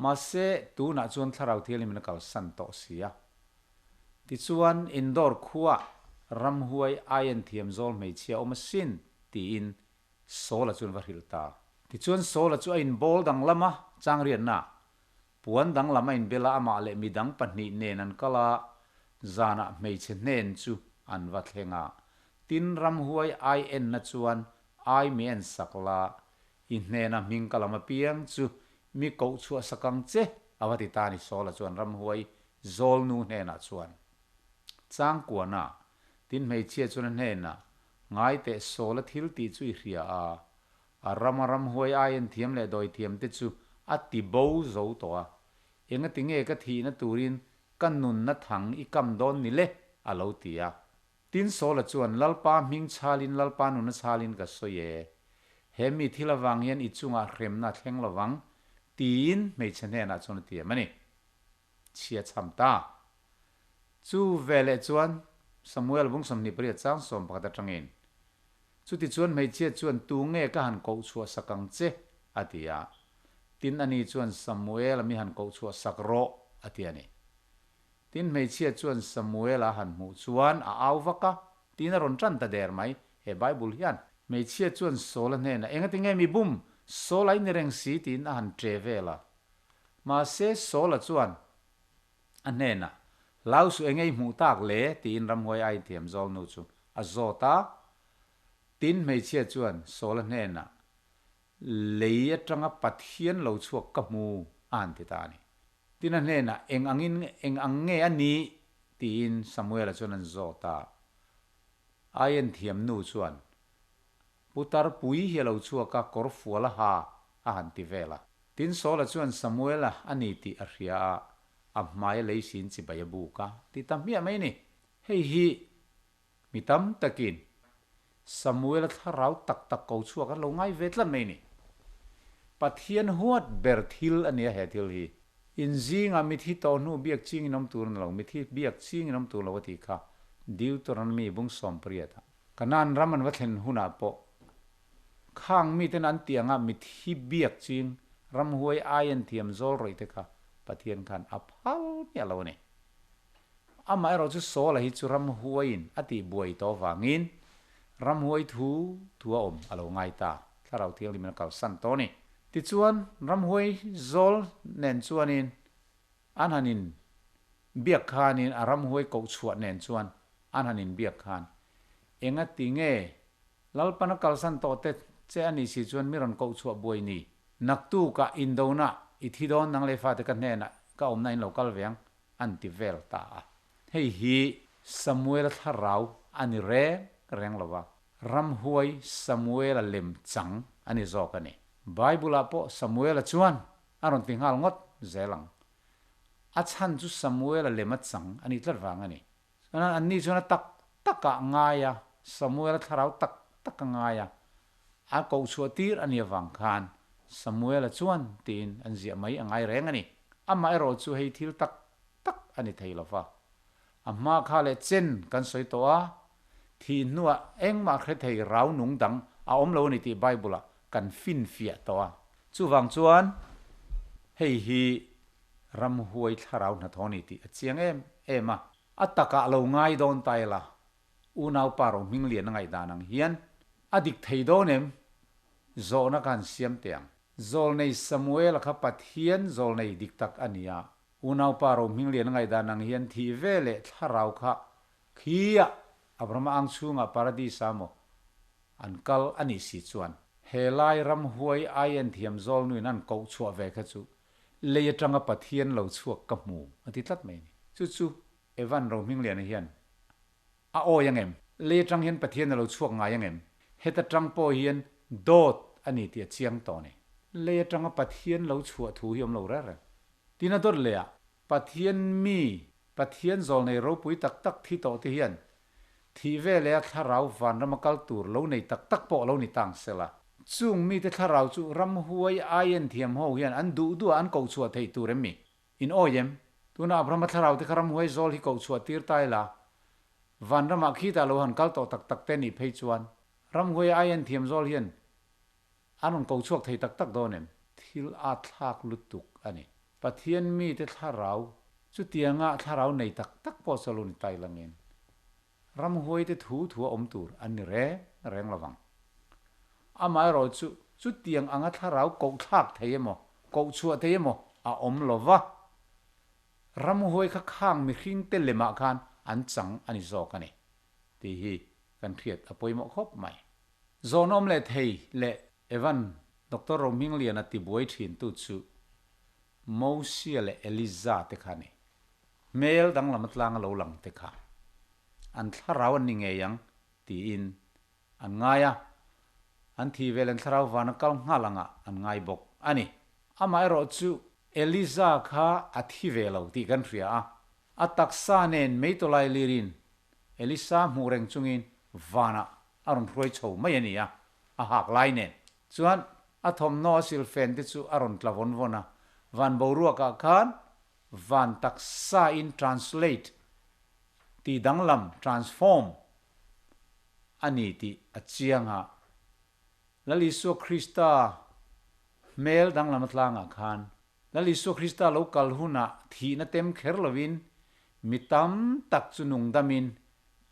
Mahse, tunah chuan thlarau thianghlimin a kalsan tawh si a. Tichuan, Indore khuaah ramhuai aian thiam zawl hmeichhia awm asin, tiin Saul-a chuan va hrilh ta. Tichuan Saul-a chu a inbawl danglam a, changriatna puan danglam a inbel a, amah leh midang pahnih nen an kal a, zanah hmeichhe hnen chu an va thleng a. Tin, ramhuai ai enna chuan ai mi en sak la, i hnena hming ka lam apiang chu mi koh chhuah sak ang che, a va ti ta a ni Saul-a chuan ramhuai zawlnu hnenah chuan. Changkuana, tin hmeichhia chuan a hnenah, Ngai teh Saul-a thil tih chu i hria a, a rama ramhuai aiin thiam leh dawithiam te chu a ti bo zo tawh a, engati nge ka thihna turin ka nunna thang i kam dawn ni le? a lo ti a. Tin Saul-a chuan, Lalpa hming chhalin Lalpa nuna chhalin ka sawi e. He mi thil avang hian i chungah hremna a thleng lovang, tiin hmeichhe hnenah chuan a tiam a ni. Chhia chham ta. Chu veleh chuan Samuel bung 28 chang 11 atangin, Chutichuan hmeichhia chuan tu nge ka han koh chhuah sak ang che? a ti a. Tin ani chuan Samuel-a mi han koh chhuah sak rawh, a ti a ni. Tin hmeichhia chuan Samuel-a han hmuh chuan a au vak a, tiin a rawn tan ta der mai, he Bible hian. Hmeichhia chuan Saul-a hnenah, Engati nge mi bum? Saul-a i ni reng si, tiin a han ṭe vel a. Mahse Saul-a chuan a hnenah, Hlau suh enge i hmuh tak le? tiin ramhuai a inthiam zawlnu chu a zawt a. Tin hmeichhia chuan Saul-a hnenah, Lei atanga Pathian lo chhuak ka hmu, a han ti ta a ni. Tin a hnenah, Eng angin eng ang nge a nih? tiin Samuel-a chuan an zawt a. Aien thiamnu chuan, Putar pui hi a lo chhuak a, kawr fual a ha, a han ti vel a. Tin Saul-a chuan Samuel-a a ni tih a hria a, a hmai a lei siin chibai a buk a, ti ta hmiah mai a ni. Hei hi mi tam takin Samuel-a thlarau tak tak ko chhuak an lo ngai ve tlat mai a ni. Pathian huat ber thil a nia he thil hi. In zingah mithi tawh hnu biak ching in awm tur a ni lo, mithi biak ching in awm tur lo a tih kha Deuteronomy bung 18 ah. Kanaan ram an va thlen hunah pawh khang miten an tih anga mithi biak ching ramhuai ai an thiam zawl rawih te kha Pathian khan a phal miah lo a ni. Amaherawhchu Saul-a hi chu ramhuaiin a tih buai tawh vangin ramhuai thu thu a awm a lo ngai ta, Thlarau Thianghlimin a kalsan tawh a ni. Tichuan ramhuai zawl nen chuanin An han in biak khanin a ramhuai koh chhuah nen chuan an han in biak khan enga ti nge Lalpan a kalsan tawh te che a nih si chuan mi rawn koh chhuah buai ni naktukah indona i thi dawn nang leh fate ka hnenah ka awmna in lo kal ve ang an ti vel ta a. Hei hi Samuela thlarau a ni reng reng lo va, ramhuai Samuela lem chang a ni zawk a ni. Bible-ah pawh Samuela chuan A rawn ti nghal ngawt zel ang. A chhan chu Samuel-a lem a chang a nih tlat vang a ni. Chuan anni chuan a tak takah ngai a, Samuel-a thlarau tak tak a ngai a, a koh chhuah tir a nih avang khan Samuel-a chuan tiin an ziah mai a ngai reng a ni. Amah erawh chu hei thil tak tak a ni thei lo va. A hma kha leh chen kan sawi tawh a, thih hnuah engmah hre thei rau nung dang a awm lo a ni tih Bible-ah kan finfiah tawh a. Chuvang chuan hei hi ramhuai thlarau hnathawh a ni tih a chiang em em a. A takah lo ngai dawn ta ila, unaupa Rohming Lian a ngaihdan ang hian a dik thei dawn em? Zawhna ka han siam teh ang. Zawlnei Samuel-a kha Pathian zawlnei dik tak a ni a, unaupa Rohming Lian a ngaihdan ang hian thih ve leh thlarau kha khiah Abrahama ang chhungah Paradis-a maw an kal a nih si chuan he lai ramhuai ai thiam zawlnuin an koh chhuah ve kha chu lei atanga Pathian lo chhuak ka hmu a ti tlat mai a ni. Chu chu Evan Rohmingliana hian a awi ang em? Lei atang hian Pathian a lo chhuak ngai ang em? Heta tang pawh hian dawt a ni tih a chiang tawh a ni. Lei atanga Pathian lo chhuah thu hi awm lo reng reng. Tin a dawt leh ah Pathian mi. Pathian zawlnei ropui tak tak thi tawh te hian thih veleh a thlarau vanrama kal tur lo nei tak tak pawh lo ni tang sela. Chung mite thlarau chu ramhuai aien thiam ho hian an duh duh a an koh chhuah theih tur em mi? In awi em? Tuna Abrahama thlarau te kha ramhuai zawl hi koh chhuah tir ta ila, vanramah khitah lo han kal tawh tak tak te nih phei chuan ramhuai aien thiam zawl hian an rawn ko chhuak thei tak tak dawn em? Thil a thlak lutuk a ni. Pathian mite thlarau, chutianga thlarau nei tak tak pawh chu a lo ni tai langin, ramhuaite thu thu a awm tur an ni reng reng lo vang. Amaherawh chu, chutiang anga thlarau koh thlak thei emaw, koh chhuah thei emaw a awm lo va, ramhuai kha khang mihringte lemah khan an chang a ni zawk a ni, tih hi kan hriat a pawimawh khawp mai. Zawnawm leh thei leh Evan Doctor Rohmingliana tibuai thintu chu Mosia leh Eliza te kha a ni. Hmel danglam atlanga lo lang te kha an thlarau an ni ngei ang tiin an ngai a, an thi vel an thlarau vana kal nghal angah an ngai bawk a ni. Amaherawh chu Eliza kha a thi ve lo tih kan hria a, a taksa nen meitawlai lirin Elisa hmuh reng chungin vanah a rawn hruai chho mai a ni a, a hak lai nen chuan a thawmhnaw a silfen te chu a rawn tla vawn vawn a, van boruakah khan van taksa in translate tih danglam, transform, a ni tih a chiang a, Lal Isua Krista hmel danglam atlangah khan Lal Isua Krista lo kal hunah thihna tem kher lovin mi tam tak chu nungdamin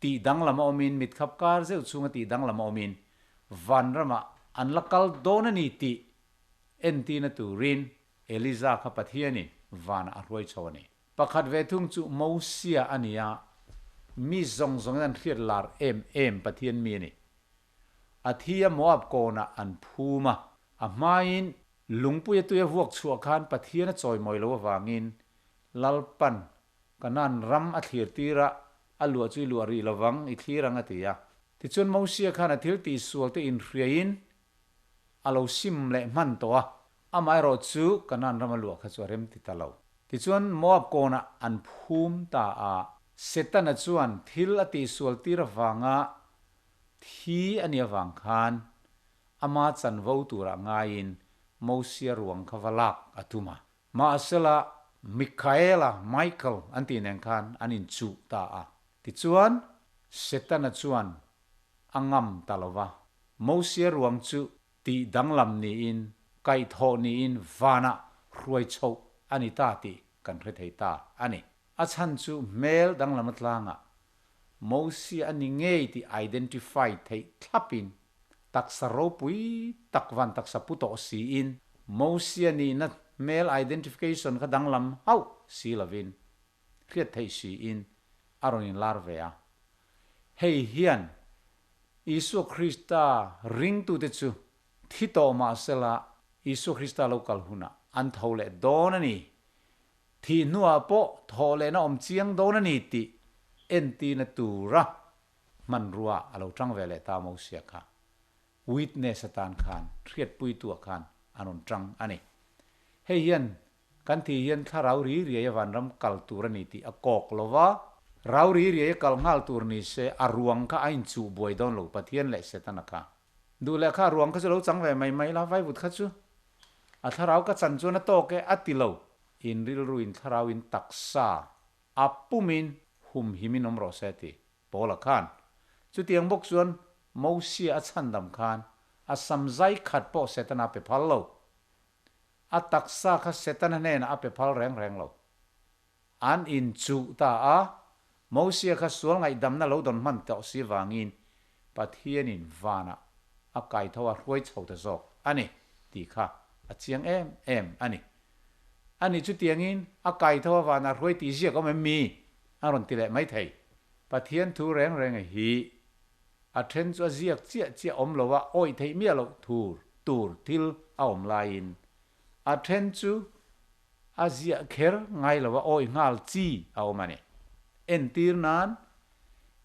tih danglam a awmin mitkhap kar zeuh chhunga tih danglam a awmin vanramah an la kal dawn a ni tih entirna turin Eliza kha Pathianin vanah a hruai chho a ni. Pakhat ve thung chu Mosia a ni a, mi zawng zawngin an hriat lar em em Pathian mi a ni. A thi a Moab kawnah an phum a, a hmain lungpui a tui a vuak chhuah khan Pathian a chawimawi lo avangin Lalpan Kanaan ram a thlir tir a, a luah chu i luah rih lovang, i thlir ang a ti a. Tichuan Mosia khan a thil tihsual te inhriaiin a lo sim leh hman tawh a, amaherawh chu Kanaan ram a luah kha chu a rem ti ta lo. Tichuan Moab kawnah an phum ta a. Setana chuan thil a tihsual tir avanga thi a nih avang khan ama chanvo turah ngaiin Mosia ruang kha va lak a tum a. Mahsela, Mikaela, Michael, an tih nen khan an inchuh ta a. Tichuan, Setana chuan a ngam ta lo va. Mosia ruang chu tih danglam niin, kaihthawh niin vanah hruai chhoh a ni ta tih kan hre thei ta a ni. A chhan chu hmel danglam atlangah Mosia a ni ngei tih identify theih thlapin Taksa ropui tak van taksa pu tawh siin Mosia nihna hmel identification kha danglam hauh si lovin hriat theih siin a rawn inlar ve a. Hei hian Isua Krista ringtute chu thi tawh mah sela Isua Krista lo kal hunah an tho leh dawn a ni. Thih hnuah pawh thawh lehna awm chiang dawn a ni tih entirna tura Hmanrua a lo tang ve leh ta Mosia kha witness atan khan hriatpuitu ah khan an rawn tang a ni. Hei hian kan thi hian thlarau ri riai a vanram kal tur a ni tih a kawk lo va, rau ri riai a kal nghal tur ni se a ruang kha a inchuh buai dawn lo Pathian leh Setana kha. Duh leh kha a ruang kha chu lo chang ve mai mai la, vaivut kha chu a thlarau ka chan chuan a tawk e a ti lo. In rilru in thlarau in taksa A pumin humhimin awm rawh se ti Paula khan. Chutiang bawk chuan Mosia a chhandam khan a sam zai khat pawh Setana a pe phal lo. A taksa kha Setana hnenah a pe phal reng reng lo. An inchuh ta a, Mosia kha sual ngaihdamna lo dawn hman tawh si vangin Pathianin vanah a kaitho a hruai chho ta zawk a ni tih kha a chiang em em a ni. A nih chutiangin a kai tho a vanah hruai tih ziak awm em mi? A rawn ti leh mai thei. Pathian thu reng reng hi a then chu a ziak chiah chiah awm lo a, awih theih miah loh thur tur thil a awm laiin a then chu a ziah kher ngai lo a, awih nghal chi a awm a ni. Entir nan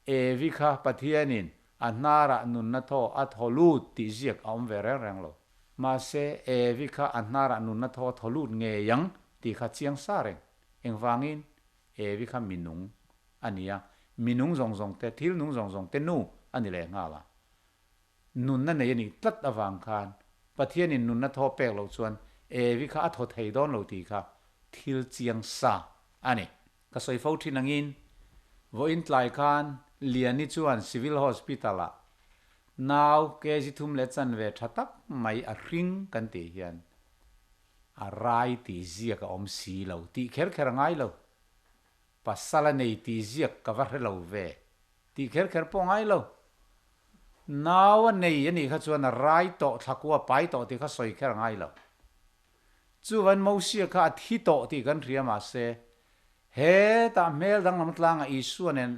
Evi kha Pathianin a hnarah nunna thaw a thaw lut tih ziak a awm ve reng reng lo. Mahse, Evi kha a hnarah nunna thaw a thaw lut ngei ang tih kha chiang sa reng. Engvangin? Evi kha minung a ni a, minung zawng zawng te, thil nung zawng zawng te nu a ni leh nghal a. Nunna nei a nih tlat avang khan Pathianin nunna thaw pek loh chuan Evi kha a thaw thei dawn lo tih kha thil chiang sa a ni. Ka sawi fo thin angin vawiin tlai khan Liani chuan Civil Hospital-ah nau kg thum leh chanve tha tak mai a hring kan tih hian a rai tih ziak a awm si lo tih kher kher a ngai lo. Pasal a nei tih ziak ka va hre lo ve tih kher kher pawh a ngai lo. Nau a nei a nih kha chuan a rai tawh thlakua pai tawh tih kha sawi kher a ngai lo. Chuvan Mosia kha a thi tawh tih kan hria mahse, hetah hmel danglam tlangah Isua nen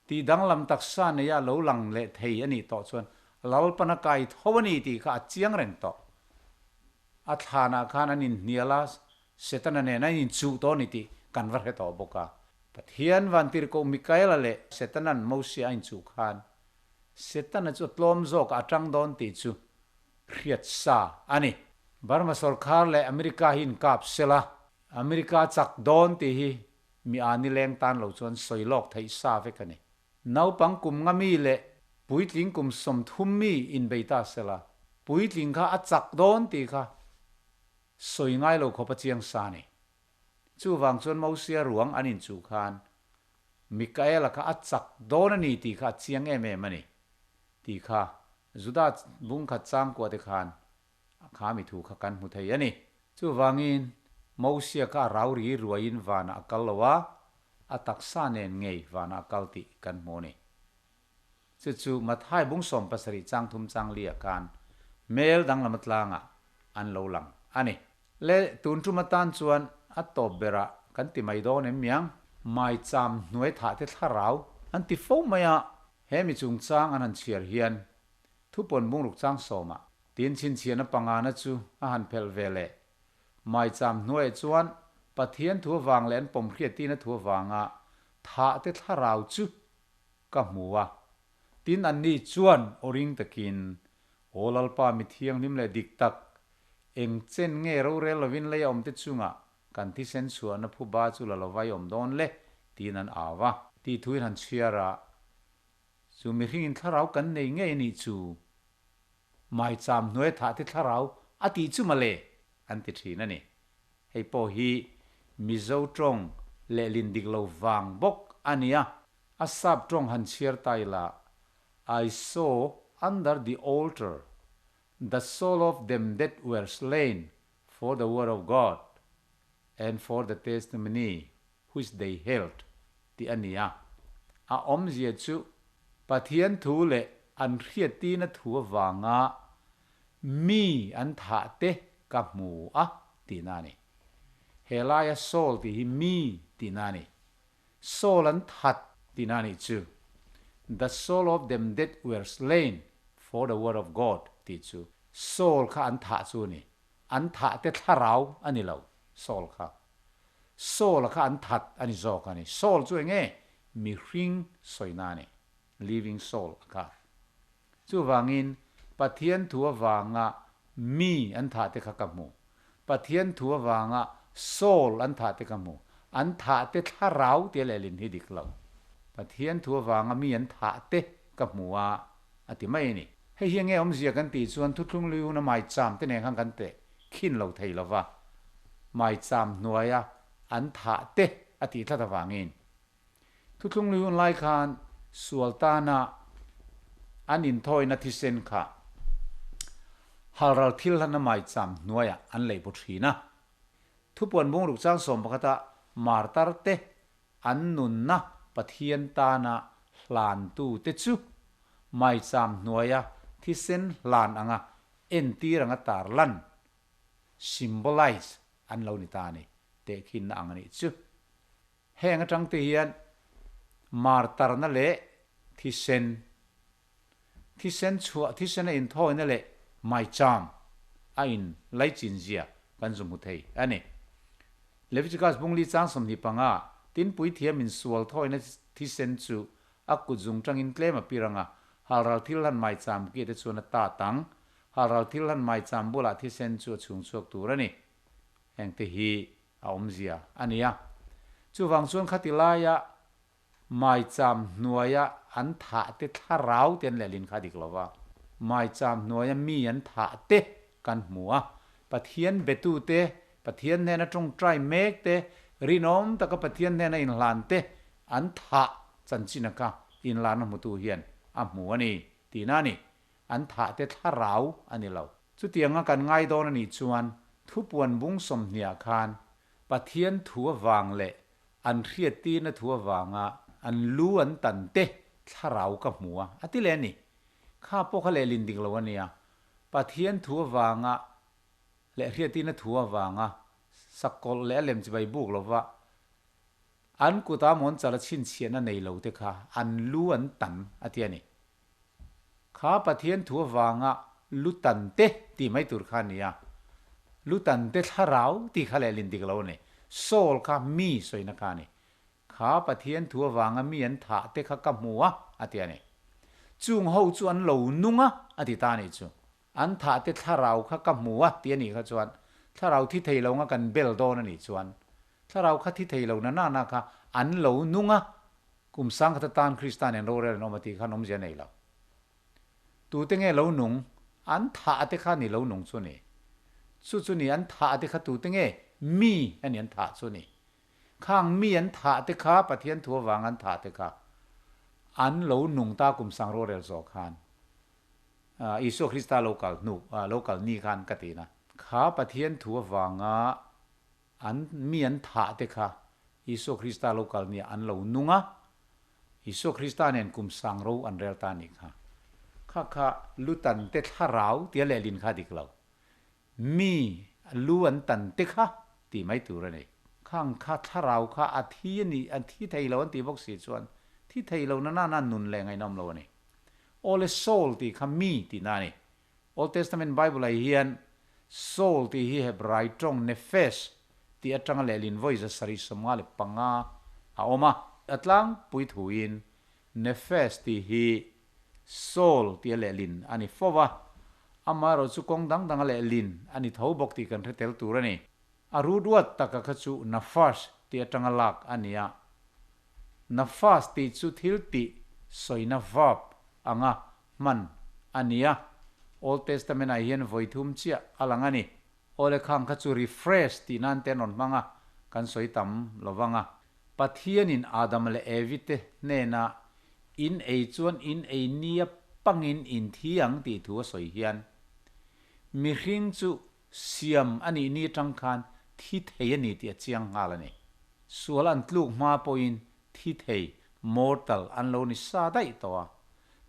tih danglam taksa neia lo lang leh thei a nih tawh chuan Lalpan a kai tho a ni tih kha a chiang reng tawh. A thlanah khan an inhnial a, Setana nen an inchuh tawh a ni tih kan va hre tawh bawk a. Pathian vantirhkoh Mikaela leh Setanan Mosia a inchuh khan Setana chu a tlawm zawkah a tang dawn tih chu hriat sa a ni. Burma sorkar leh America hi inkap sela, America chak dawn tih hi mi a nileng tan lo chuan sawi lawk theih sa vek a ni. Naupang kum nga mi leh puitling kum 30 mi inbei ta sela, puitling kha a chak dawn tih kha sawi ngai lo khawp a chiang sa a ni. Chuvang chuan Mosia ruang an inchuh khan Mikaela kha a chak dawn a ni tih kha a chiang em em a ni tih kha Juda bungkhat changkua te khan kha mi thu kha kan hmu thei a ni. Chuvangin Mosia kha a rau ri ruaiin vanah a kal lo a, a taksa nen ngei vanah a kal tih kan hmu a ni. Chu chu Mathai bung 70 chang thum chang li ah khan hmel danglam atlangah an lo lang a ni. Le tun tum atan chuan a tawp berah kan ti mai dawn em miang? Maicham hnuai thah te thlarau an ti fo mai a, he mi chungchang an han chhiar hian thupawn bungruk chang sawmah tin chhinchhiahna pangana chu a han phelh ve leh. Maicham hnuaiah chuan Pathian thu avang leh an pawmhriattina thu avanga thah te thlarau chu ka hmu a, tin anni chuan aw ring takin, Aw Lalpa mi thianghlim leh dik tak, eng chen nge rorel lovin lei a awmte chungah kan thisen chhuahna phuba chu la lovai awm dawn le? tiin an au a. Tih thuin han chhiar a, Chu mihringin thlarau kan nei ngei a nih chu, maicham hnuai thah te thlarau a tih chu mawle, an ti thin a ni. Hei pawh hi Mizo tawng lehlin dik lo vang bawk a nia. A sap tawng han chhiar ta ila, I saw under the altar the soul of them that were slain for the word of God and for the testimony which they held tih a ni a. A awmzia chu Pathian thu leh an hriattina thu avanga mi an thah te ka hmu a tihna a ni. He laia soul tih hi mi tihna a ni. Soul an that tihna a nih chu. The soul of them that were slain for the word of God tih chu soul kha an thah chu a ni. An thah te thlarau a ni lo, soul kha. Soul a kha an that a ni zawk a ni. Soul chu eng nge? Mihring sawina a ni. Living soul a kha. Chuvangin, Pathian thu avanga mi an thah te kha ka hmu. Pathian thu avanga soul an thah te ka hmu. An thah te thlarau tia lehlin hi dik lo. Pathian thu avanga mi an thah te ka hmu a, a ti mai a ni. Hei hi enge awmzia kan tih chuan thuthlung lui huna maicham te nen khan kan teh khin lo thei lo va, maicham hnuaia an thah te a tih tlat avangin Thuthlung lui hun lai khan sual tana an inthawina thisen kha halral thil hlan a maicham hnuaiah an leih bu thin a. Thupuan bungruk chang 11 martar te an nunna Pathian tana hlantu te chu maicham hnuaia thisen hlan anga entir anga tarlan, symbolize, an lo ni ta a ni, tehkhinna ang a nih chu. Heng atang te hian martarna leh thisen, thisen chhuah, thisena inthawina leh maicham a in laichin zia kan zu hmu thei a ni. Leviticus bungli chang 25, Tin puithiam in sual thawina thisen chu a kut zung tangin tlem a pirang a, halral thil hlan maicham ki te chuan a tat ang, halral thil hlan maicham bulah thisen chu a chhung chhuak tur a ni. Heng te hi a awmzia a ni a. Chuvang chuan khati laia maicham hnuaia an thah te thlarau te an lehlin kha a dik lo va. Maicham hnuaia mi an thah te kan hmu a. Pathian betu te, Pathian hnena tawngtai mek te, rinawm taka Pathian hnena inhlan te an thah chanchin kha inlarna hmutu hian a hmu a ni tihna a ni. An thah te thlarau a ni lo. Chutianga kan ngai dawn a nih chuan thupuan bung sawmhniah khan Pathian thu avang leh an hriattirna thu avanga an lu an tan te thlarau ka hmu a, a ti leh a ni. Kha pawh kha lehlin dik lo a nia. Pathian thu avanga leh hriattirna thu avanga sakawlh leh a lem chibai buk lova an kuta mawn chal a chhinchhiahna nei lo te kha an lu an tan a ti a ni. Kha Pathian thu avanga lu tan te tih mai tur kha a ni a, lu tan te thlarau tih kha lehlin dik lo a ni. Saul kha mi sawina kha a ni. Kha Pathian thu avanga mi an thah te kha ka hmu a, a ti a ni. Chung ho chu an lo nung a, a ti ta a nih chu. An thah te thlarau kha ka hmu a, ti a nih kha chuan thlarau thi thei lo nga kan bel dawn a nih chuan thlarau kha thi thei lo na nana kha an lo nung a, Kum sangkhat atan Krista nen rorel an awm a tih khan awmzia nei lo. Tute nge lo nung? An thah te kha ni lo nung chu ni. Chu chu ni an thah te kha tute nge? Mi a ni an thah chu ni. Khang mi an thah te kha Pathian thu avang an thah te kha an lo nung ta kum sang rorel zawh khan Isua Krista lo kal hnu lo kal ni khan ka ti na. Kha Pathian thu avanga An mi an thah te kha Isua Krista lo kal nia an lo nung a, Isua Krista nen kum sang ro an rel ta nih kha. Kha kha lu tan te thlarau tia lehlin kha dik lo. Mi lu an tan te kha tih mai tur a ni. Khang kha thlarau kha a thi a ni, a thi thei lo an tih bawk si chuan thi thei lo na nana nun leh ngaihnawm lo a ni. Awle soul tih kha mi tihna a ni. Old Testament Bible ah hian soul tih hi Hebrai tawng nephesh tih atanga lehlin vawi 755 a awm a. A tlangpui thuin nephesh tih hi soul tia lehlin a ni fo va, amaherawh chu kawng dang danga lehlin a ni tho bawk tih kan hre tel tur a ni. A ruduat taka kha chu naphash tih atanga lak a ni a. Naphash tih chu thil tih sawina verb anga hman a ni a, Old Testament ah hian vawi thum chiah a lang a ni. Awle khang kha chu refresh tih nan te an rawn hmang a, kan sawi tam lo vang a. Pathianin Adam leh Evi te hnena in ei chuan in ei nia pangin in thi ang tih thu a sawi hian, mihring chu siam a nih ni atang khan thi thei a ni tih a chiang nghal a ni. Sual an tluk hma pawhin thi thei, mortal, an lo ni sa daih tawh a.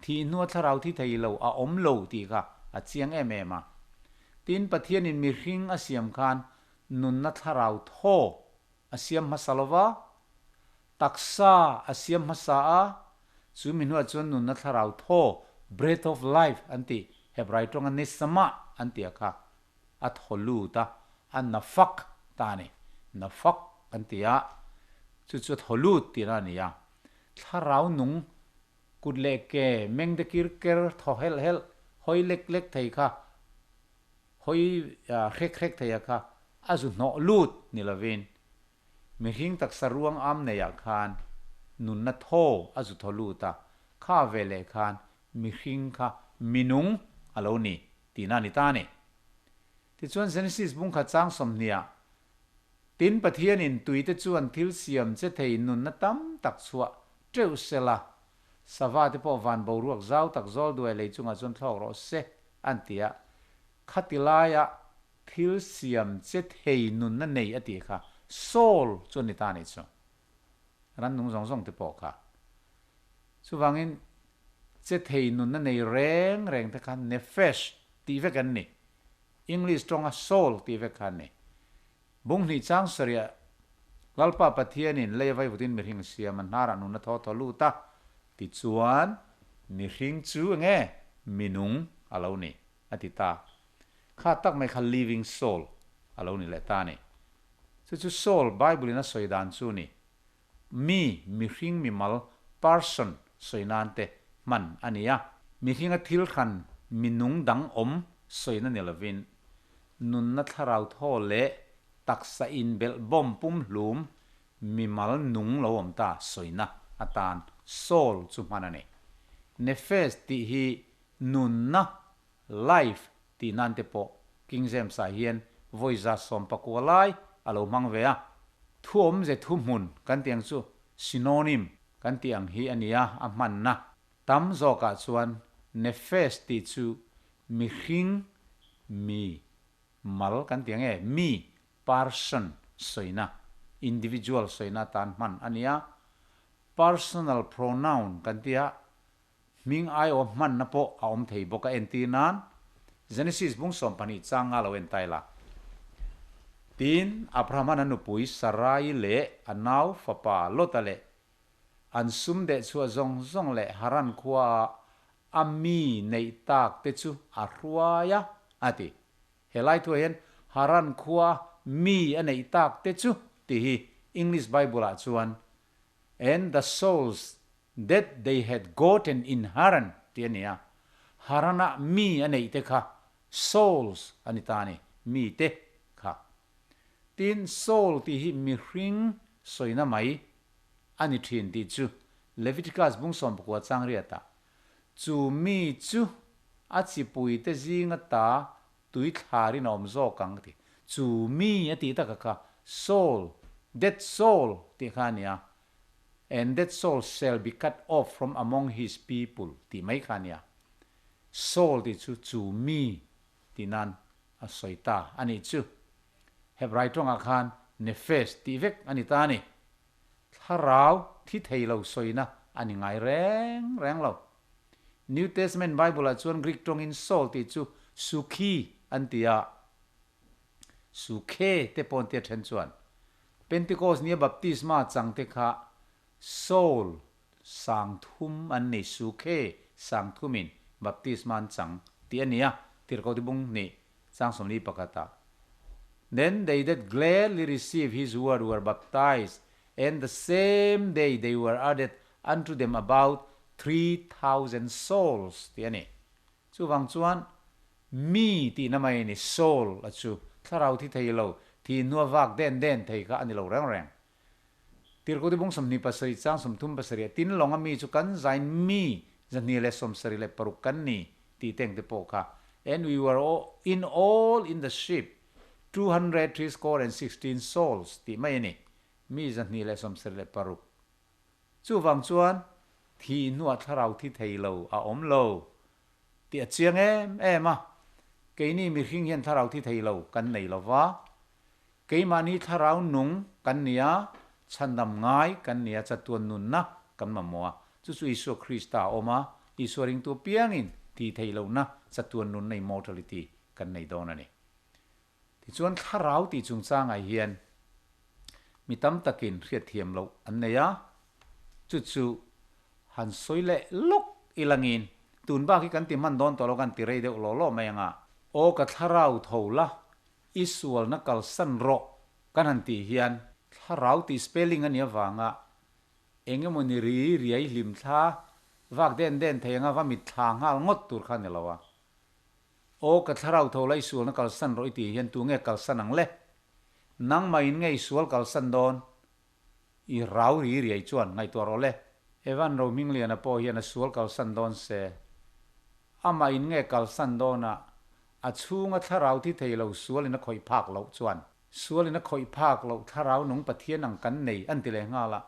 Thih hnua thlarau thi thei lo a awm lo tih kha a chiang em em a. Tin, Pathianin mihring a siam khan nunna thlarau thaw a siam hmasa lo va, taksa a siam hmasa a, chu mi hnuah chuan nunna thlarau thaw, breath of life an tih, Hebrai tawnga neshamah an tih a kha a thaw lut a, a nafak ta a ni. Nafak an ti a, chu chu a thaw lut tihna a ni a. Thlarau nung Kut leh ke meng de kir ker thaw helh helh, hawi lek lek thei kha, hawi hrek hrek thei a kha a zu hnawh lut ni lovin mihring taksa ruang am neiah khan nunna thaw a zu thaw lut a, kha ve leh khan mihring kha minung a lo ni tihna a ni ta a ni. Tichuan Genesis bungkhat chang 20ah, Tin Pathianin tuite chuan thil siam che thei nunna tam tak chhuah teuh sela, sava te pawh van boruak zau tak zawl duai lei chungah chuan thlawk rawh se, an ti a. Khati laia thil siam che thei nunna nei a tih kha soul chu a ni ta a nih chu. Rannung zawng zawng te pawh kha. Chuvangin che thei nunna nei reng reng te kha nefesh tih vek an ni. English tawnga soul tih vek kha an ni. Bung hnih chang sarih Lalpa Pathianin lei a vaivutin mihring siam a hnarah nunna thaw thaw lut a, tichuan mihring chu enge minung a lo ni a ti ta. Kha tak mai kha living soul a lo ni leh ta a ni. Chu chu soul Bible in a sawi dan chu ni. Mi, mihring mimal, person, sawi nan te hman a ni a. Mihringa thil hran minung dang awm sawina ni lovin, nunna thlarau thaw leh taksa inbelh bawm pum hlum mimal nung lo awm ta sawina atan soul chu hman a ni. Nefesh tih hi nunna, life, tih nan te pawh King James-ah hian vawi 119 lai a lo hmang ve a. Thu awmze thuhmun kan tih ang chu synonym kan tih ang hi a ni a, a hmanna tam zawkah chuan nefesh tih chu mihring, mi, mal kan tih ang e, mi, person, sawina, individual sawina atan hman a ni a. Personal pronoun kan tih a, hming aiawh hmanna pawh a awm thei bawk a entir nan Genesis bung 12 chang nga lo en tai la. Tin, Abraham-a'n a nupui Sarai leh a nau fapa Lota leh an sum deh chhuah zawng zawng leh Haran khuaah a mi neih tak te chu a hruai a, a ti. He lai thuah hian Haran khua mi a neih tak te chu tih hi English Bible-ah chuan And the souls that they had gotten in Haran tih a ni a. Haran-ah mi a neih te kha souls a ni ta a ni, mi te kha. Tin, soul tih hi mihring sawina mai a ni thin tih chu Leviticus bung 19 chang riatah Chu mi chu a chipui te zinga ta tui thlarin a awm zawk ang ti. Chu mi a tih taka kha soul, that soul tih kha a nia. And that soul shall be cut off from among his people tih mai kha a nia. Soul tih chu chu mi tih nan a sawi ta a nih chu. Hebrai tawngah khan nefesh tih vek a ni ta a ni. Thlarau thi thei lo sawina a ni ngai reng reng lo. New Testament Bible-ah chuan Greek tawngin soul tih chu sukhi an ti a, sukhe te pawh an ti a then chuan. Pentecost nia baptisma chang te kha soul 3000 an ni, sukhe sangthumin baptisma an chang tih a ni a, Tirhkoh Tibung nih chang 41 ah. Then they that gladly received his word were baptized, and the same day they were added unto them about 3000 souls tih a ni. Chuvang chuan mi tihna mai a ni, soul a chu thlarau thi thei lo, thi hnua vak den den thei kha a ni lo reng reng. Tirhkoh Tibung 27 chang 37 ah tin lawnga mi chu kan zain mi 276 kan ni tih teng te pawh kha and we were in all in the ship 276 souls tih mai a ni, mi 276. Chuvang chuan thih hnuah thlarau thi thei lo a awm lo tih a chiang em em a, keini mihring hian thlarau thi thei lo kan nei lo va, Keimahni thlarau nung kan ni a, chhandam ngai kan ni a, chatuan nunna kan mamawh a. Chu chu Isua Krista a awm a, Isua ringtu apiangin tih theih lohna chatuan nunna immortality kan nei dawn a ni. Tichuan thlarau tih chungchangah hian mi tam takin hriatthiam loh an nei a, chu chu han sawi leh lawk ilangin tun bak hi kan ti hman dawn tawh lo kan ti rei deuh law law mai ang a. Aw ka thlarau tho la, I sualna kalsan rawh kan han tih hian thlarau tih spelling a nih avanga eng emaw ni ri riai hlim thla vak den den thei anga va mit thla nghal ngawt tur kha a ni lo a. Aw ka thlarau tho la i sualna kalsan rawh i tih hian tunge kalsan ang le? Nangmah in nge i sual kalsan dawn? I rau ri riai chuan ngaihtuah rawh le. Evan Rohmingliana pawh hian a sual kalsan dawn se, amah in nge kalsan dawn a, a chhunga thlarau thi thei lo sual in a khawih phak loh chuan, sual in a khawih phak loh thlarau nung Pathian ang kan nei an ti leh nghal a,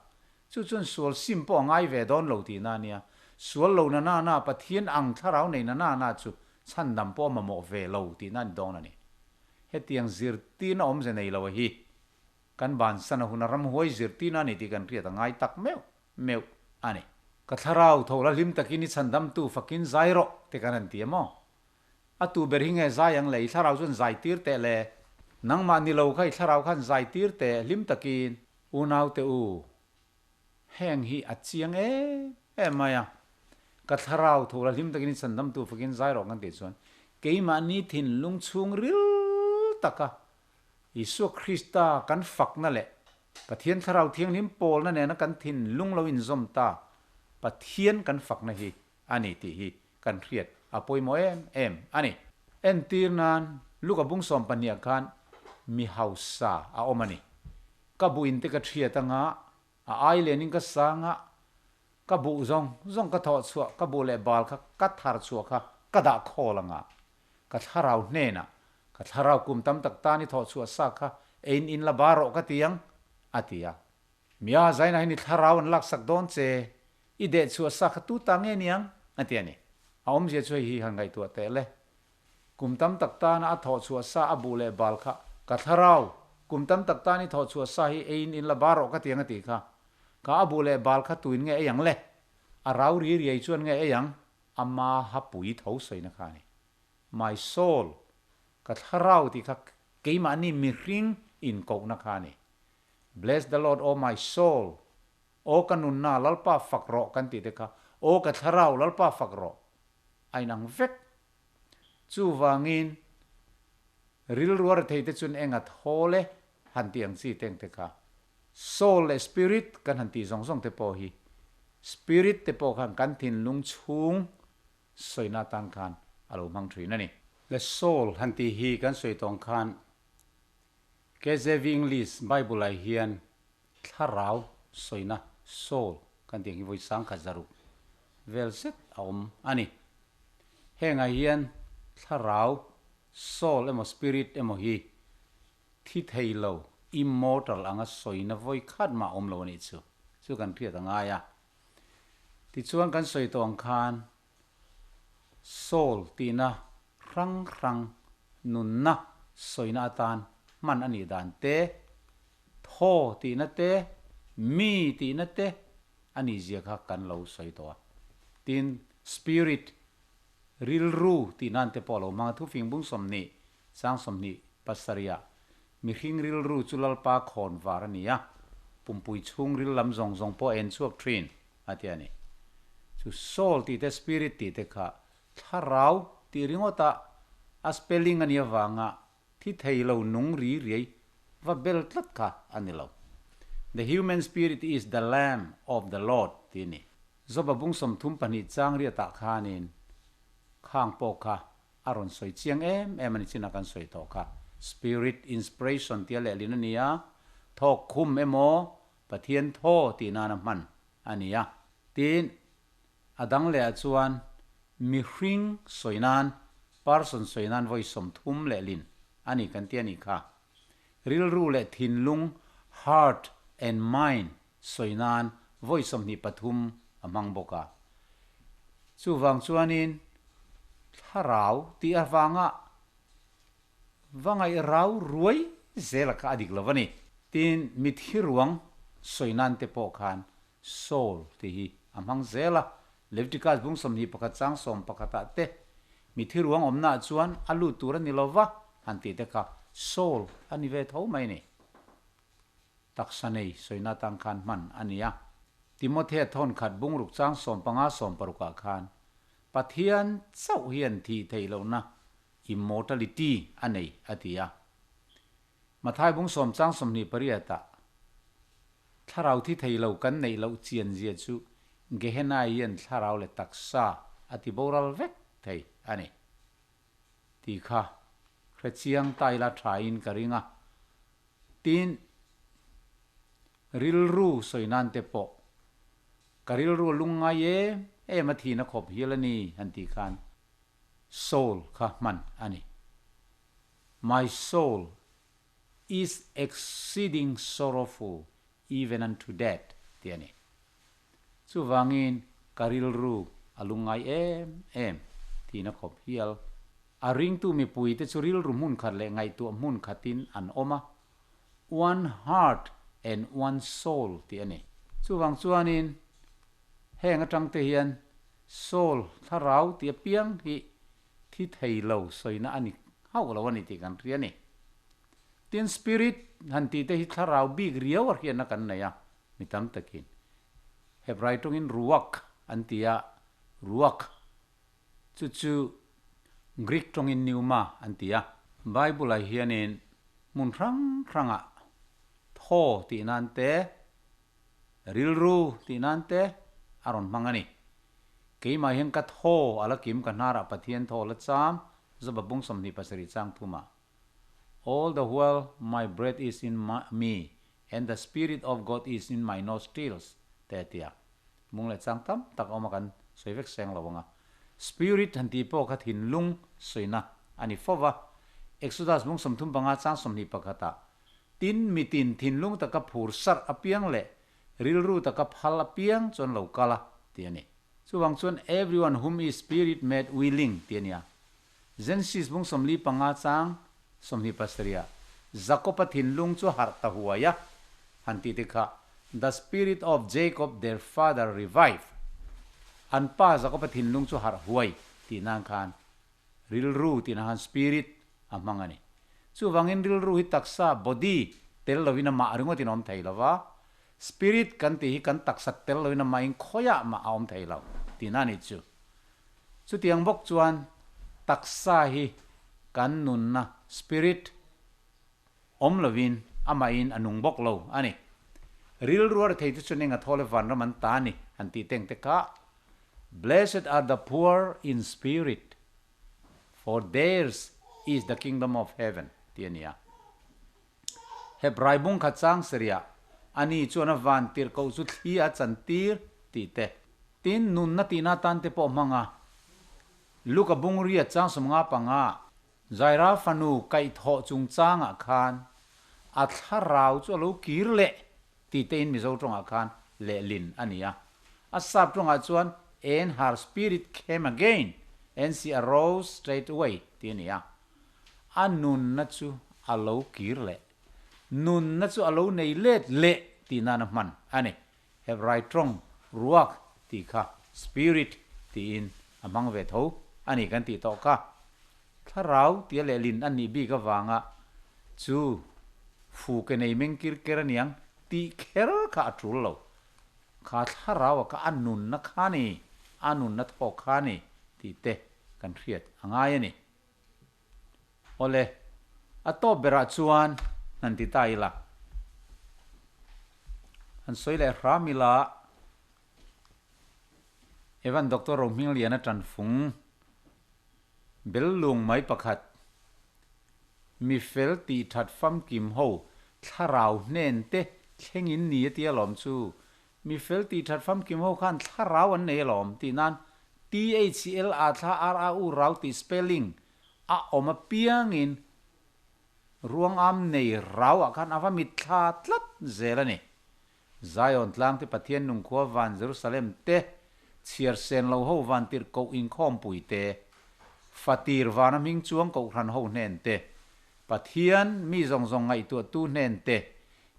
chu chuan sual sim pawh a ngai ve dawn lo tihna a nia. Sual lo na na na Pathian ang thlarau nei na na na chu chhandam pawh a mamawh ve lo tihna a ni dawn a ni. Hetiang zirtirna awmze nei lo a hi Kan bansan a hun a ramhuai zirtirna a ni tih kan hriat a ngai tak meuh meuh a ni. Ka thlarau tho la hlim takin i chhandamtu fakin zai rawh te kan han ti a maw? A tu ber hi nge zai ang le i thlarau chuan zai tir teh le? Nangmah ni lo kha i thlarau khan zai tir teh hlim takin. Unaute u, heng hi a chiang em em mai a. Ka thlarau tho la hlim takin i chhandamtu fakin zai rawh kan tih chuan keimahni thinlung chhungril taka Isua Krista kan fakna leh Pathian Thlarau Thianghlim pawlna nena kan thinlung lo inzawm ta Pathian kan fakna hi a ni tih hi kan hriat a pawimawh em em a ni. Entir nan Luka bung 12 ah khan mi hausa a awm a ni. Ka buh in te ka thiat anga, a ai len in ka sang a, ka buh zawng zawng ka thawh chhuah, ka buh leh bal kha ka thar chhuah kha ka dah khawl anga, ka thlarau hnenah, ka thlarau kum tam tak tan i thawh chhuah sa kha ein in la ba rawh ka ti ang, a ti a. Mia zaina hi ni thlarau an laksak dawn che, i deh chhuah sa kha tu ta nge niang? a ti a ni. A awmzia chu hei hi han ngaihtuah teh le. Kum tam tak tana a thawh chhuah sa a buh leh bal kha ka thlarau, kum tam tak tan i thawh chhuah sa hi eiin in la bar rawh ka ti ang a tih kha. Ka a buh leh bal kha tuin nge ei ang le? A rau ri riai chuan nge ei ang? Ama hapui tho sawina kha a ni. My soul, ka thlarau tih kha keimahni mihring inkohna kha a ni. Bless the Lord, O my soul, Aw ka nunna, Lalpa fak rawh kan tih te kha, Aw ka thlarau, Lalpa fak rawh a inang vek. Chuvangin rilru a rethei te chuan eng a thawl e han tih ang chi teng te kha. Soul leh spirit kan han tih zawng zawng te pawh hi spirit te pawh khan kan thinlung chhung sawina atan khan a lo hmang thin a ni. Le soul han tih hi kan sawi tawng khan KJV English Bible ah hian Thlarau sawina, soul, kan tih ang hi vawi sangkhat zaruk vel zet a awm a ni. Hengah hian thlarau, soul emaw spirit emaw hi thi thei lo, immortal, anga sawina vawi khat mah awm lo a nih chu. Chu kan hriat a ngai a. Tichuan kan sawi tawh ang khan Soul tihna hrang hrang nunna sawina atan hman a nih dan te, thaw tihna te, mi tihna te a nih zia kha kan lo sawi tawh a. Tin, spirit, rilru tih nan te pawh a lo hmang a, thufing bung 20, chang 27 ah mihring rilru chu Lalpa khawn var a ni a, pumpui chhungril lam zawng zawng pawh a en chhuak thin. A ti a ni. Chu soul tih te spirit tih te kha thlarau tih ringawta a spelling a nih avanga thi thei lo nung ri riai va bel tlat kha a ni lo. The human spirit is the lamb of the Lord tih a ni. Joba bung 32 chang riatah khanin khang pawh kha a rawn sawi chiang em em a ni chinah kan sawi tawh kha. Spirit inspiration tia lehlin a ni a, thawk khum emaw Pathian thaw tih nana hman a ni a. Tin, a dang lehah chuan mihring sawi nan, person sawi nan vawi 30 leh lin a ni kan ti a nih kha. Rilru leh thinlung, heart and mind, sawi nan vawi 23 a hmang bawk a. Chuvang chuanin thlarau tih avanga Va ngaih rau ruai zela kha a dik lo a ni. Tin, mithi ruang sawi nan te pawh khan soul tih hi a hmang zel a. Leviticus bung 21 chang 11 ah te mithi ruang awmnaah chuan a lut tur a ni lo va han tih te kha soul a ni ve tho mai a ni. Taksa nei sawina atang khan hman a ni a. Timothea thawn khat bung ruk chang 15 16 ah khan Pathian chauh hian thih theih lohna Immortality a nei, a ti a. Mathai bung 10 chang 28 ah, Thlarau thi thei lo kan neih loh chian zia chu Gehenna hian thlarau leh taksa a ti boral vek thei a ni. Tih kha hrechiang ta ila thain ka ring a. Tin, rilru sawi nan te pawh ka rilru a lungngai em em a thihna khawp hial a ni han tih khan Soul kha hman a ni. My soul is exceeding sorrowful even unto death tih a ni. Chuvangin ka rilru a lungngai em em tihna khawp hial. A ringtu mipuite chu rilru hmun khat leh ngaihtuah hmun khatin an awm a, one heart and one soul tih a ni. Chuvang chuanin heng atangte hian Soul, thlarau tih apiang hi thi thei lo sawina a ni hauh lo a ni tih kan hria a ni. Tin, spirit han tih te hi thlarau bik riau a hriatna kan nei a, mi tam takin Hebrai tawngin ruach an ti a, ruach chu chu Greek tawngin pneuma an ti a. Bible-ah hianin hmun hrang hrangah thaw tih nan te, Rilru tih nan te a rawn hmang a ni. Keimah hian ka thaw a la kim ka hnarah Pathian thaw la cham Joba bung 27 chang thumah All the while my breath is in me And the spirit of God is in my nostrils te a ti a. Mung leh chang tam tak a awm a kan sawi vek seng lo ang a. Spirit han tih pawh kha thinlung sawina a ni fo va. Exodus mung 35 chang 21 ah, Tin mitin thinlung taka phur sarh apiang leh rilru taka phal apiang chuan lo kal a, ti a ni. Chuvang chuan everyone whom is spirit made willing ti a ni a. Genesis bung 45 chang 27 ah Jakob-a thinlung chu harh ta huai a, han tih te kha, The spirit of Jacob their father revived, an pa Jakob-a thinlung chu harh huai tih nan khan rilru tih nan khan spirit a hmang a ni. Chuvangin rilru hi taksa, body, tel lovin amah ringawtin a awm thei lo va, spirit kan tih hi kan taksa tel lovin amahin khawiah mah a awm thei lo tih nan i chu. Chutiang bawk chuan taksa hi kan nunna, spirit, awm lovin amahin a nung bawk lo a ni. Rilru a ri thei te chuan eng a thawl e vanram an ta a ni han tih teng te kha, Blessed are the poor in spirit, for theirs is the kingdom of heaven tih a ni a. Hebrai bung khat chang seriah ani chuan a van tirhkoh chu thli a chantir tih te. Tin, nunna tihna atan te pawh hmang a. Luka bung riat chang 55 Jaira fanu kaihthawh chungchangah khan a thlarau chu a lo kir leh tih te in Mizo tawngah khan lehlin a ni a. A sap tawngah chuan And her spirit came again and she arose straight away tih a ni a. A nunna chu a lo kir leh. Nunna chu a lo nei let leh tih nan a hman a ni. Hebrai tawng ruak tih kha spirit tiin a hmang ve tho a ni kan tih tawh kha. Thlarau tia lehlin a nih bik avanga chu fu ke nei meng kir ker aniang tih kher kha a tul lo. Kha thlarau-a kha a nunna kha ni, a nunna thawk kha ni tih te kan hriat a ngai a ni. Awle, a tawp berah chuan han ti ta ila. Han sawi leh hram ila, Evan Doctor Rohmingliana tanfung bel lung mai pakhat, mi fel tih that famkim ho thlarau hnen te thlengin ni a tia lawm chu. Mi fel tih that famkim ho khan thlarau an nei alawm tih nan THL a thla RAU rau tih spelling a awm apiangin ruangam nei rau ah khan a va mitthla tlat zel a ni. Zion tlang te Pathian nungkhua van Jerusalem te chhiar sen lo ho van tirh koh inkhawmpui te fatir vana hming chuang kohhran ho hnen te Pathian mi zawng zawng ngaihtuahtu hnen te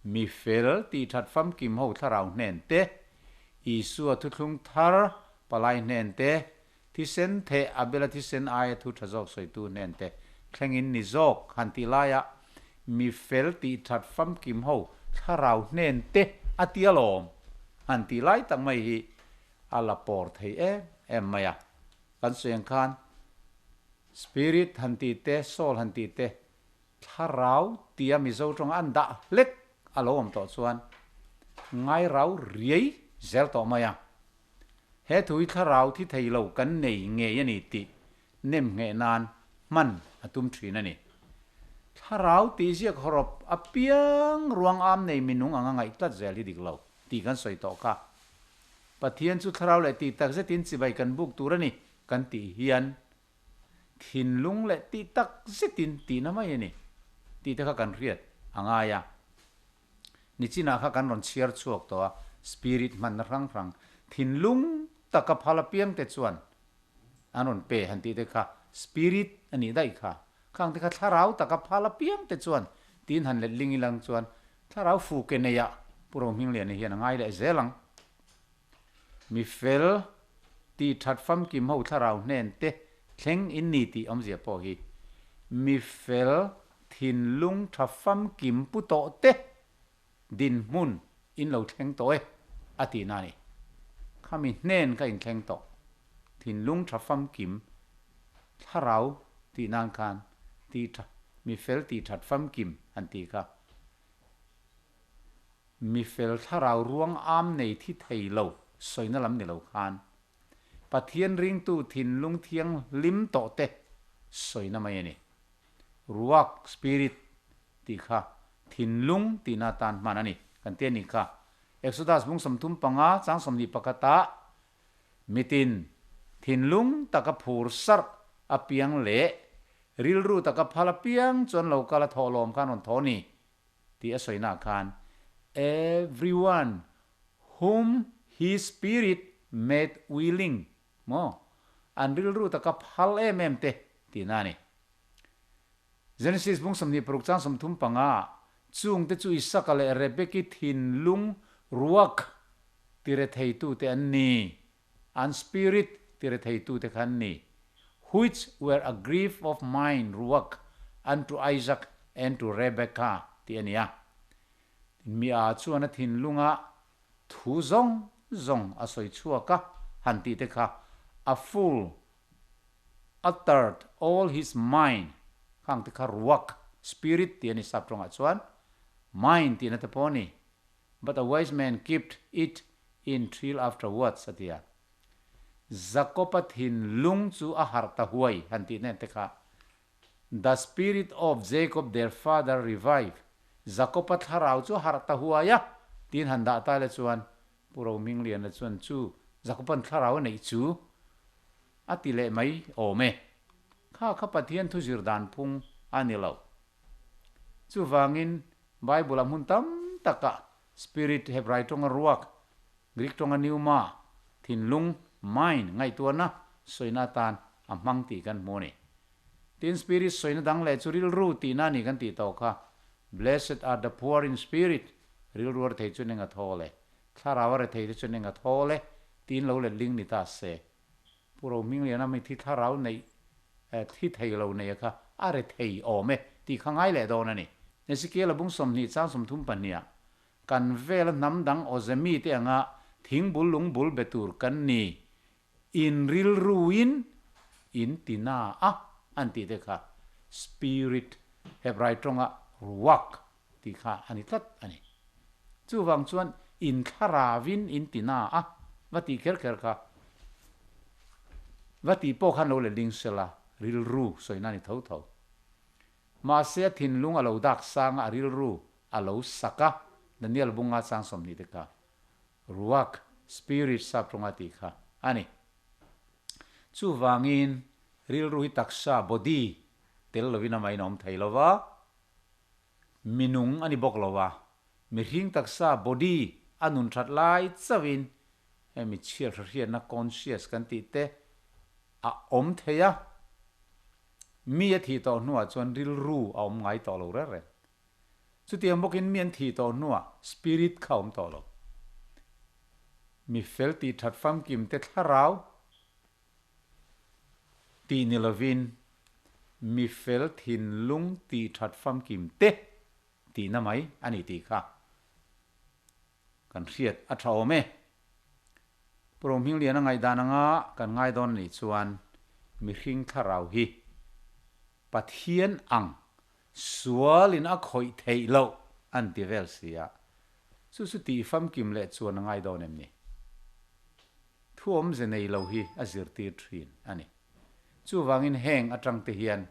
Mi fel tih that famkim ho thlarau hnen te, Isua thuthlung thar palai hnen te, thisen theh Abela thisen aia thu tha zawk sawitu hnen te thlengin ni zawk han tih laia mi fel tih that famkim ho thlarau hnen te a ti alawm han tih lai tak mai hi a la pawr thei em em mai a. Kan sawi ang khan Spirit han tih te, Soul han tih te Thlarau tia Mizo tawnga an dah hlek a lo awm tawh chuan ngairau riai zel tawh mai a. He thu hi thlarau thi thei lo kan nei ngei a ni tih nem ngheh nan hman a tum thin a ni. Thlarau tih ziak hawrawp apiang ruang am nei minung anga ngaih tlat zel hi dik lo tih kan sawi tawh kha. Pathian chu thlarau leh tih tak zetin chibai kan buk tur a ni kan tih hian Thinlung leh tih tak zetin tihna mai a ni tih te kha kan hriat a ngai a. Nichinah kha kan rawn chhiar chhuak tawh a, Spirit hmanna hrang hrang, thinlung taka phal apiang te chuan an rawn pe han tih te kha Spirit a nih daih kha. Khang te kha thlarau taka phal apiang te chuan tiin han let ling ilang chuan thlarau fu ke neiah Pu Rohmingliana hian a ngai leh zel ang. Mi fel tih that famkim ho thlarau hnen te thleng in ni tih awmzia pawh hi mi fel thinlung tha famkim pu tawh te dinhmun in lo thleng tawh e a tihna a ni. Khami hnen kha in thleng tawh thinlung tha famkim thlarau tih nan khan tih tha mi fel tih that famkim han tih kha Mi fel thlarau ruang am nei thi thei lo sawina lam ni lo khan Pathian ringtu thinlung thianghlim tawh te sawina mai a ni. Ruak, spirit, tih kha thinlung tihna atan hman a ni kan ti a nih kha. Exodus bung 35 chang 21 ah mitin thinlung taka phur sarh apiang leh rilru taka phal apiang chuan lo kal a thawhlawm khan rawn thaw ni tih a sawina ah khan everyone whom his spirit made willing maw an rilru taka phal em em te tihna a ni. Genesis bung 26 chang 35 chungte chu Isaka leh Rebeki thinlung ruak tiretheitute an ni, an spirit tiretheitute kha an ni, which were a grief of mind ruak unto Isaac and to Rebekah tih a ni a. Tin, mi a chuan a thinlunga thu zawng zawng a sawi chhuak a han tih te kha a full uttered all his mind khang te kha ruak, spirit, tih a ni sap tawngah chuan mind tihna te pawh a ni. But a wise man kept it in till afterwards a ti a. Jakob-a thinlung chu a harh ta huai han tih nen te kha The spirit of Jacob their father revived Jakob-a thlarau chu a harh ta huai a tiin han dah ta le chuan Pu Rohmingliana chuan chu Jakob-a'n thlarau a neih chu a ti leh mai awm e. Kha kha Pathian thu zir dan phung a ni lo. Chuvangin Bible-ah hmun tam takah Spirit, Hebrai tawnga ruak, Greek tawnga pneuma, thinlung, mind, ngaihtuahna sawina atan a hmang tih kan hmu a ni. Tin, Spirit sawina dang leh chu rilru tihna a ni kan tih tawh kha. Blessed are the poor in spirit, rilru a rethei chuan eng a thawl e, thlarau a rethei te chuan eng a thawl e, tiin lo let ling ni ta se. Pu Rohmingliana mithi thlarau neih thi thei lo nei a kha a rethei awm e tih kha ngai leh dawn a ni. Ezekiel-a bung 20 chang 32 ah kan vela hnam dang awze mite anga thingbul lungbul be tur kan ni In rilruin in ti na a an tih te kha spirit Hebrai tawnga ruach tih kha a ni tlat a ni. Chuvang chuan in thlaravin in ti na a va tih kher kher kha va tih pawh khan lo let ding sela rilru sawina a ni tho tho. Mahse a thinlung a lo dak sang a, a rilru a lo sak a, Daniel bunga chang 20 te kha Ruak, spirit, sap tawnga tih kha a ni. Chuvangin rilru hi taksa, body, tel lovin amahin a awm thei lo va, minung a ni bawk lo va, mihring taksa, body, a nun that lai chauhin hemi chhiar hriatna, conscious, kan tih te a awm thei a, mi a thih tawh hnuah chuan rilru a awm ngai tawh lo reng reng. Chutiang bawkin mi an thih tawh hnuah spirit kha a awm tawh lo. Mi fel tih that famkim te thlarau tih ni lovin mi fel thinlung tih that famkim te tihna mai a ni tih kha kan hriat a tha awm e. Pu Rohmingliana ngaihdan anga kan ngai dawn a nih chuan mihring thlarau hi Pathian ang Sualin a khawih theih loh an ti vel si a, chu chu tih famkim leh chuan a ngai dawn em ni? Thu awmze nei lo hi a zirtir thin a ni. Chuvangin heng atang te hian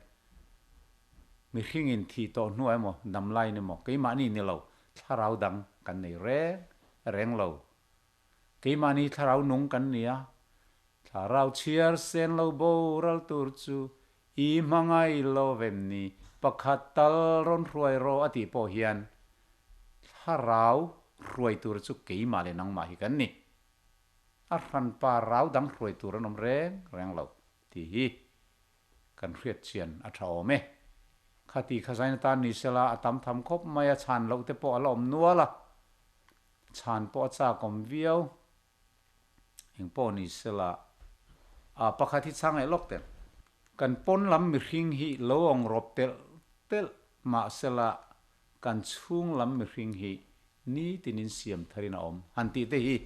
mihringin thih tawh hnuah emaw, damlaiin emaw, keimahni ni lo, thlarau dang kan nei reng reng lo. Keimahni thlarau nung kan ni a, thlarau chhiar sen lo boral tur chu I hmangaih lo vem ni, pakhat tal rawn hruai rawh a tih pawh hian thlarau hruai tur chu keimah leh nangmah hi kan ni. A hranpa rau dang hruai tur an awm reng reng lo tih hi kan hriat chian a tha awm e. Khati kha zain atan ni sela a tam tham khawp mai a, chhan loh te pawh a la awm nual a, chhan pawh a chak awm viau. Eng pawh ni sela, a pakhat hi chhang leh lawk teh. Kan pawn lam mihring hi lo awng rawp telh telh mah sela kan chhung lam mihring hi nitinin siam tharin a awm han tih te hi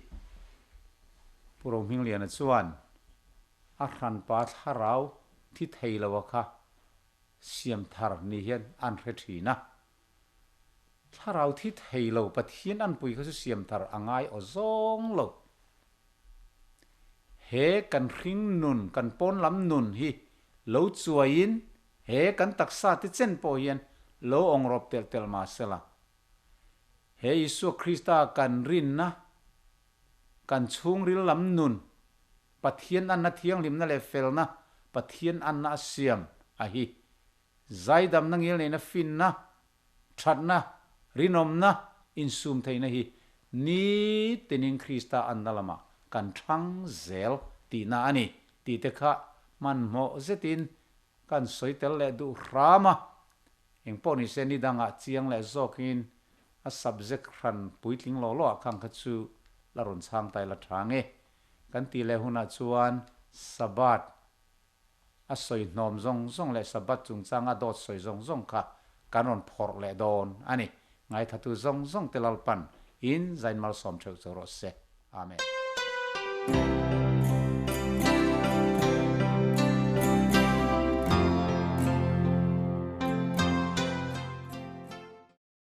Pu Rohmingliana chuan a hranpa thlarau thi thei lo a kha siam thar ni hian an hre thin a. Thlarau thi thei lo Pathian anpui kha chu siam thar a ngai aw zawng lo. He kan hring nun, kan pawn lam nun hi lo chuaiin he kan taksa te chen pawh hian lo awngrawp telh telh mah sela. He Isua Krista kan rinna, kan chhungril lam nun, Pathian anna thianghlimna leh felna, Pathian anna a siam a hi. Zaidamna ngilneihna finna, thatna, rinawmna, insum theihna hi nitinin Krista anna lamah kan thang zel tihna a ni tih te kha hmanhmawh zetin kan sawi tel leh duh hram a. Engpawh nise ni dangah chiang leh zawkin a subject hran puitling law law ah khang kha chu la rawn chhang ta ila tha nge. Kan tih leh hunah chuan Sabbath a sawi hnawm zawng zawng leh Sabbath chungchanga dawt sawi zawng zawng kha kan rawn phawrh leh dawn a ni. Ngaithatu zawng zawng te Lalpan in zain malsawm theuh cho rawh se. Amen.